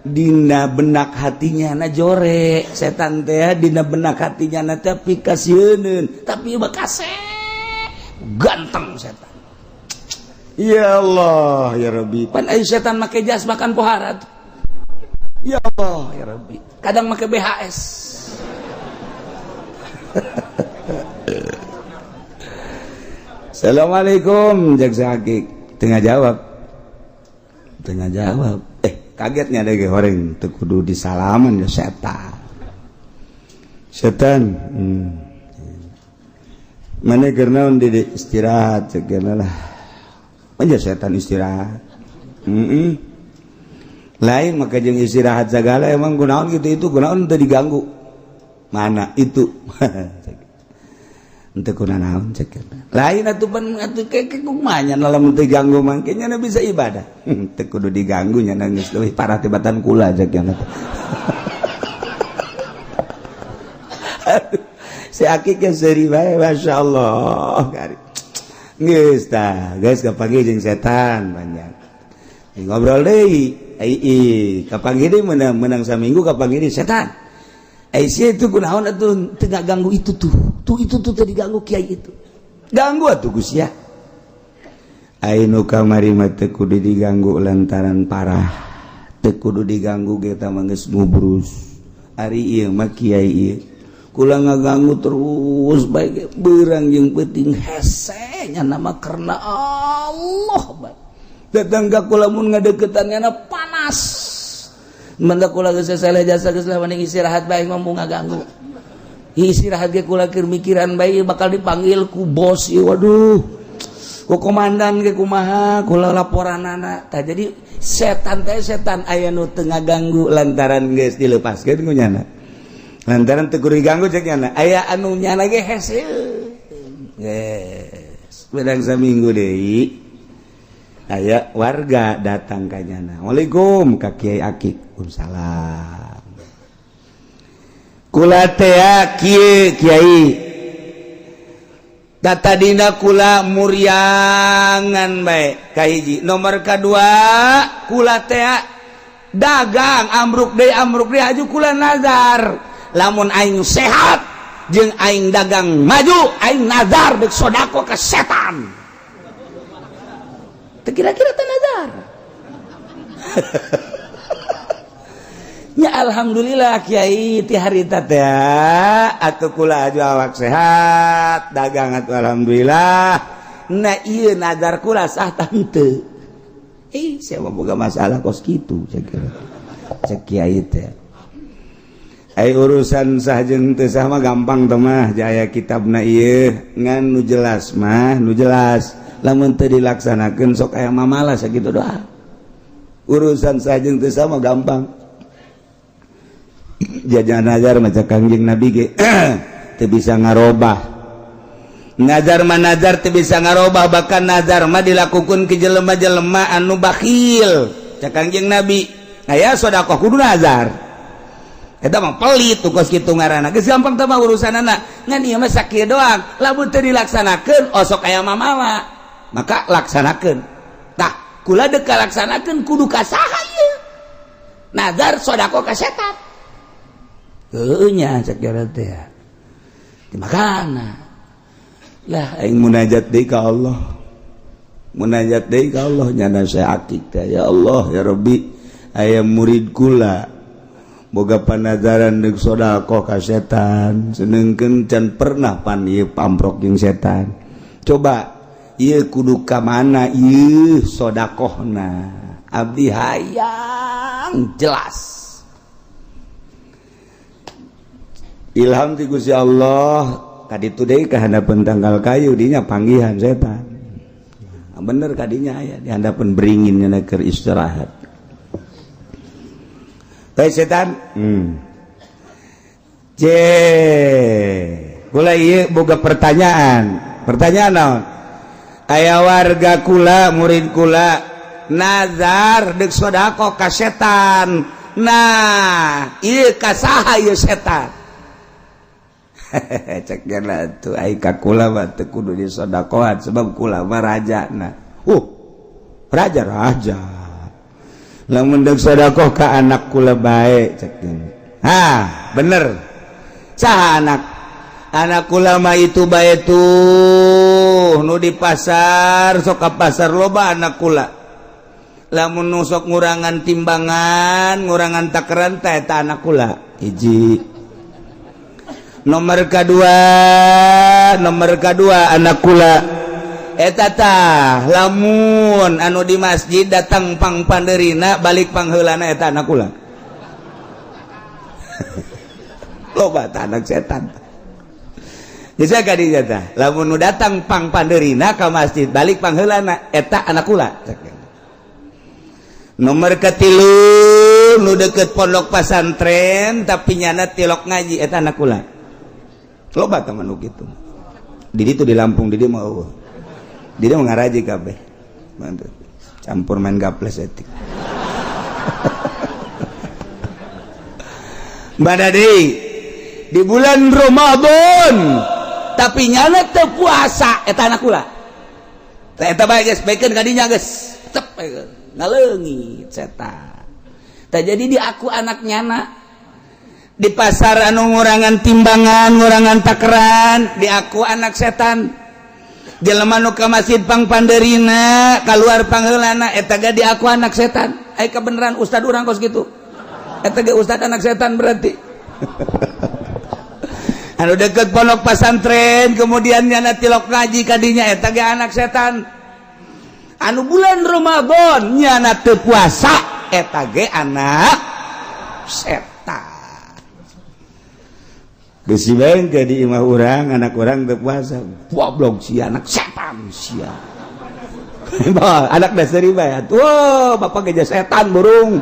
dina benak hatinya na jore. Setan teh dina benak hatinya na tapi kasieun, tapi mah kasep, ganteng setan. Ya Allah, ya Rabbi, pan ayo setan make jas makan pohara tuh. Ya Allah, ya Rabbi, kadang make BHS. "Assalamualaikum," jaksa Akik. Tengah jawab, tengah jawab. Eh, kagetnya ada orang teu kudu disalaman ya setan. "Setan, Mana keur naon di istirahat?" Cek lah. Aja setan istirahat. Lain maka jeung istirahat segala, emang kunaon gitu itu, kunaon teu diganggu. Mana itu? Henteu kuna naon cek. Lain atuh pan atuh ke kumaha nya, lamun teu ganggu mangke nya bisa ibadah. Teu kudu diganggu nya, geus leuwih parah tibatan kula cek nya. Aduh, si Akik yang seuri bae, Masya Allah. Geus tah, geus kapanggih jeung setan banyak. Ngobrol deui, ai kapanggih deui, menang menang saminggu kapanggih deui setan. Ai sia itu kunaon atuh teu ganggu itu tuh. Tuh itu tuh teu diganggu kiai itu. Ganggu atuh Gus ya. Ai nu kamari mah teu kudu diganggu lantaran parah. Teu kudu diganggu ge mah geus ngubrus. Ari ieu mah kiai ieu. Kula ngaganggu terus bae beurang jeung peuting hese nya nama karena Allah bae. Datang ka kula mun ngadeukeutan nyana panas. Mangga kula geus salah jasa, geus lah mending istirahat bae, mampu ngaganggu. Istirahat ge kula keur mikiran bae bakal dipanggil ku bos ieu, waduh. Ku komandan ge kumaha kula laporanana. Tah, jadi setan teh setan aya nu teu ngaganggu lantaran geus dilepaskeun ku nyana. Lantaran teu kudu diganggu cek nyana. Aya anu nyana ge hese. Geus, bedang saminggu deui aya warga datang ka nyana. "Assalamualaikum ka Kiai Akik." "Waalaikumsalam." "Kula teh kieu, Kiai. Data dina kula muriangan bae kahiji. Nomor kedua, kula teh dagang ambruk deui, ambruk deui. Aju kula nazar, lamun aing sehat jeung aing dagang maju, aing nazar dek sodako ke setan." Teu kira-kira teh nazar. Ya alhamdulillah, Kiai, ti harita teh atuh kula aju awak sehat, dagang atuh alhamdulillah. Nah, ieu nazar kula sah tante? Eh, saya mah boga masalah kos kitu," cek kira. Cek kiai teh. Ai urusan sah jeung teu sah mah gampang teh mah, jaya kitabna ieu ngan nu jelas mah, nu jelas lamun teu dilaksanakeun sok aya mamalah sakitu doa. Urusan sah jeung teu sah mah gampang. Jajan nazar maca Kangjeng Nabi ge teu bisa ngarobah. Nazar mah nazar teu bisa ngarobah, bahkan nazar mah dilakukan ke jelema-jelema anu bakhil. Cak Kangjeng Nabi, aya sedekah kudu nazar. Eta mah pelit tuh kos kitu ngaranna. Geus gampang teh mah urusanana. Ngan ieu mah sakieu doang. Lamun teu dilaksanakeun osok aya mamawa. Maka laksanakeun. Tah, kula deuk kalaksanakeun kudu ka saha ieu? Nazar sedekah ka setan. Heueuh nya cek teh. Di makana lah aing munajat deui ka Allah, munajat deui ka Allah nyana saya akik teh, ya Allah ya Rabbi, aya murid kula boga panazaran deuk sedekah ka setan, sedengkeun can pernah pan ieu pamprok jeung setan. Coba ieu kudu ka mana ieu sedekahna? Abdi hayang jelas ilham ti Gusti Allah. Tadi itu deui ka handapeun tangkal kayu, dinya panggihan setan. Nah, bener kadinya aya di handapeun beringin nya keur istirahat. Baik setan. C. Kula ieu boga pertanyaan. Pertanyaan naon? Aya warga kula, murid kula nazar deuk sedekah ka setan. Nah, ieu ka saha ieu setan? Cek tuh ai ka kula mah teu kudu disodakohan sebab kula mah raja. Nah, raja raja lamun deuk sodakoh ka anak kula bae, cek. Ha, bener. Saha anak anak kula mah? Itu bae tuh nu di pasar, sok ka pasar loba anak kula. Lamun nu sok ngurangan timbangan, ngurangan takaran teh, eta anak kula hiji. Nomor kedua, nomor kedua anak kula eta tah lamun anu di masjid datang pang panderina, balik pangheulana, eta anak kula. Loba tah anak setan. Bisa ka dinya tah, lamun nu datang pang panderina ka masjid, balik pangheulana, eta anak kula. Nomor katilu, nu deket pondok pasantren tapi nyana tilok ngaji, eta anak kula. Loba teman nu kitu di ditu di Lampung. Di dieu mah eueuh, di dieu mah ngaraji kabeh. Mantap. Campur main gaples etik. Mbak deui di bulan Ramadan tapi nyana teu puasa, eta anak kula. Tah, eta bae geus baikeun ka dinya, geus cep ngaleungit setan. Tah, jadi di aku anak nyana di pasar anu ngurangan timbangan, ngurangan takeran, di aku anak setan. Jelema nu ka masjid pang panderina, keluar pangheulana, eta ge di aku anak setan. Ai kebenaran ustad urang kos kitu, eta ge ustad anak setan berarti. Anu deket pondok pasantren kemudian nyana tilok ngaji kadinya, eta ge anak setan. Anu bulan Ramadan nyana teu puasa, eta ge anak setan. Besi bae di imah urang anak urang teu puasa, goblok sia, anak setan sia. Bah, anak dasar bae. Wah, bapak geja setan burung.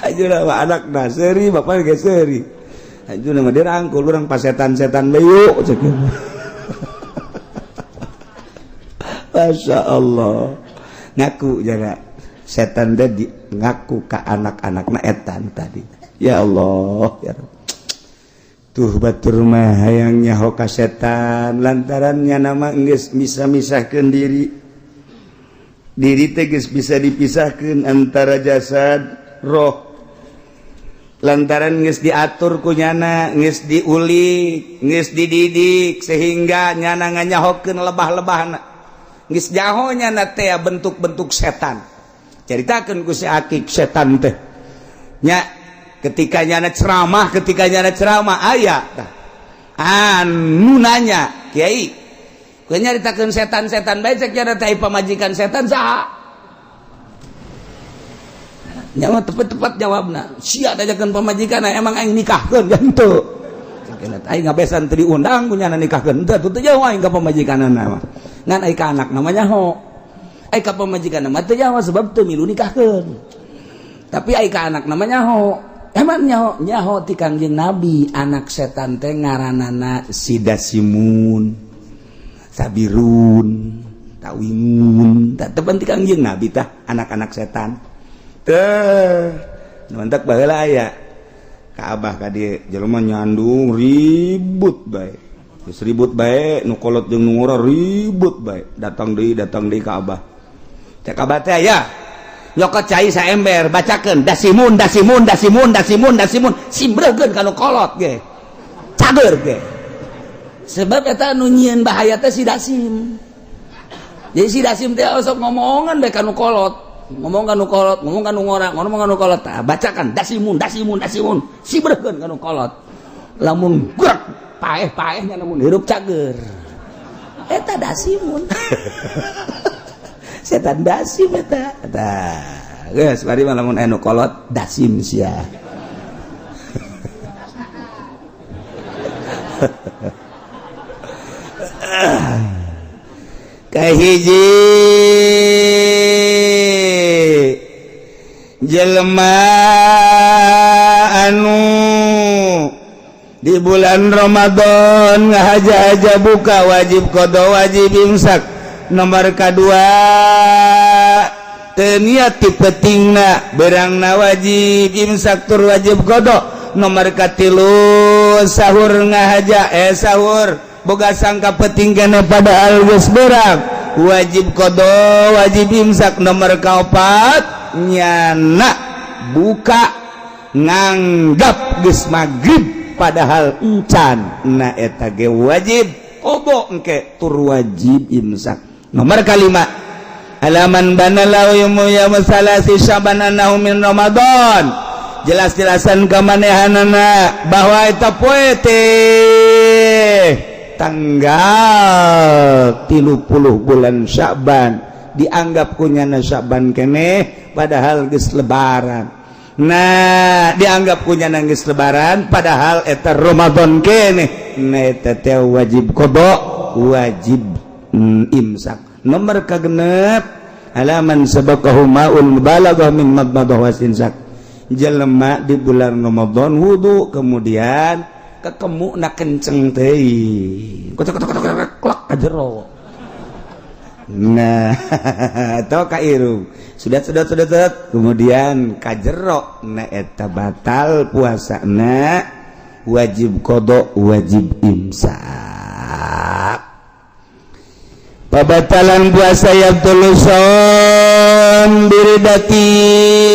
Aja lah anak dasari, bapak ge seuri. Aja nama dirangkul urang pas setan-setan bae cek. Masya Allah. Ngaku jaga setan teh di, ngaku ka anak-anakna etan tadi. Ya Allah ya Rabb. Tuh batur mah hayang nyaho ka setan lantarannya nama geus bisa misahkeun diri. Diri teh geus bisa dipisahkeun antara jasad roh. Lantaran geus diatur ku nyana, geus diulik, geus dididik sehingga nyana nganyahokeun lebah-lebahna. Geus jaho nyana teh bentuk-bentuk setan. Caritakeun ku si akik setan teh. Nya ketika nyana ceramah, ketika nyana ceramah aya tah anu nanya, "Kiai, ku nyaritakeun setan-setan bae," cek nyana teh, "pamajikan setan saha?" Nyawa tepat-tepat jawabna, "Sia dajakeun pamajikan, emang aing nikahkeun?" Ya henteu, aing ngabesan teu diundang ku nyana nikahkeun. Henteu teu jauh aing ka pamajikanana mah, ngan aing ka anak namanya ho. Aing ka pamajikan mah teu jauh sebab teu milu nikahkeun, tapi aing ka anak namanya ho. Emang nyaho nyaho ti Kangjeng Nabi, anak setan teh ngaranana Sidasimun, Sabirun, Tawingun. Tak tepan ti Kangjeng Nabi tah anak-anak setan teh. Mantap, baheula aya ka abah ka dieu jelema nyandung ribut bae. Geus ribut bae, nu kolot jeung nu ngora ribut bae. Datang deui, datang deui ka abah. Cek abah teh, aya nyokot cai saember, bacakeun dasimun, dasimun, dasimun, dasimun, dasimun, simbreukeun ka nu kolot ge cager ge, sebab eta nu nyieun bahaya teh si dasim. Jadi si dasim teh osok ngomongan bae ka nu kolot, ngomong ka nu kolot, ngomong ka nu ngora, ngomong ka nu kolot. Tah, bacakan dasimun, dasimun, dasimun, simbreukeun ka nu kolot. Lamun gerak paeh-paehnya, lamun hirup cager. Eta dasimun, setan dasim eta. Tah, geus bari mah lamun anu kolot dasim sia. Kahiji, jelema anu di bulan Ramadan ngahaja-haja buka, wajib qada, wajib imsak. Nomor kedua, teu niat ti peutingna, berangna wajib imsak tur wajib qada. Nomor katilu, sahur ngahaja, sahur boga sangka peuting keneh, padahal geus berang, wajib qada, wajib imsak. Nomor kaopat, nyana buka nganggap geus magrib, padahal encan. Nah, eta ge wajib qada engke tur wajib imsak. Nomor kalima, alaman bana lahu yaum salasi Syaban annahu min Ramadan. Jelas-jelasan kamanehanana bahwa eta poe teh tanggal 30 bulan Syaban, dianggap kunyana Syaban keneh, padahal geus lebaran. Nah, dianggap kunyana geus lebaran, padahal eta Ramadan keneh. Nah, eta teh wajib qada, wajib imsak. Nomor kagenep, alaman sabaqahu ma'ul mubalaghah min madmadah wastinsak. Jelema di bulan Ramadan wudu, kemudian ketemu na kenceng teh, kocok kocok kocok klak ka jero. Nah, atau ka irung, sudah sudah sudah, kemudian ka jero. Nah, eta batal puasa, nah, wajib qada, wajib imsak. Pabatalan puasa, yabtulu shaum biriddatin,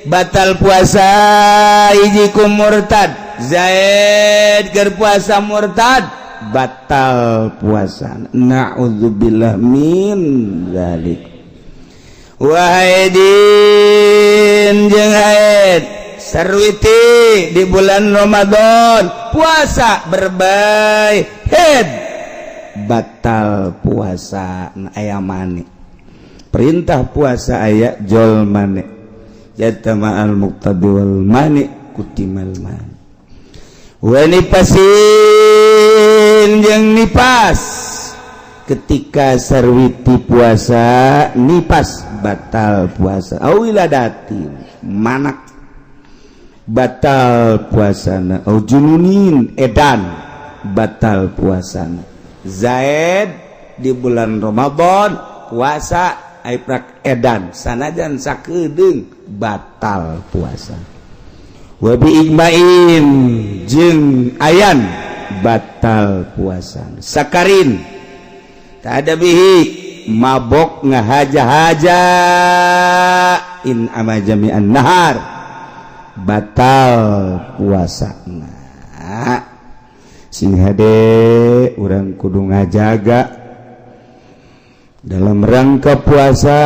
batal puasa hiji ku murtad. Zaid keur puasa murtad, batal puasa, naudzubillah min dzalik. Wahaidin jeung haid sarwiti di bulan Ramadan puasa berbay head, batal puasa. Aya mani, perintah puasa aya jol mani. Jatama al muqtadi wal mani kutimal mani. Wa nifasin jeung nipas, ketika sarwiti puasa nipas, batal puasa. Au wiladatin, manak, batal puasana. Au jununin, edan, batal puasana. Zaid di bulan Ramadan puasa, aiprak edan, sanajan sakedeung, batal puasa. Wabi ijma'in jeung ayan, batal puasa. Sakarin, tak ada bihi, mabok ngahaja-haja, in ama jami'an nahar, batal puasa. Nah, sing hade, urang kudu ngajaga dalam rangka puasa,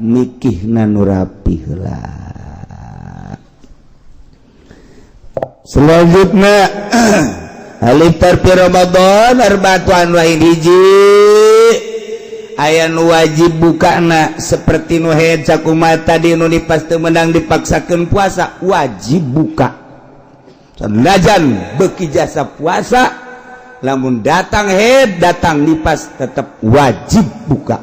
mikihna nu rapi heula. Selanjutnya, hal iftar fi Ramadan arba'atu anwa'in. Hiji, aya nu wajib bukana seperti nu haid sakumaha tadi, nu nipas teu meunang dipaksakeun puasa, wajib buka. Sanajan beuki jasa puasa, lamun datang haid, datang nipas, tetap wajib buka.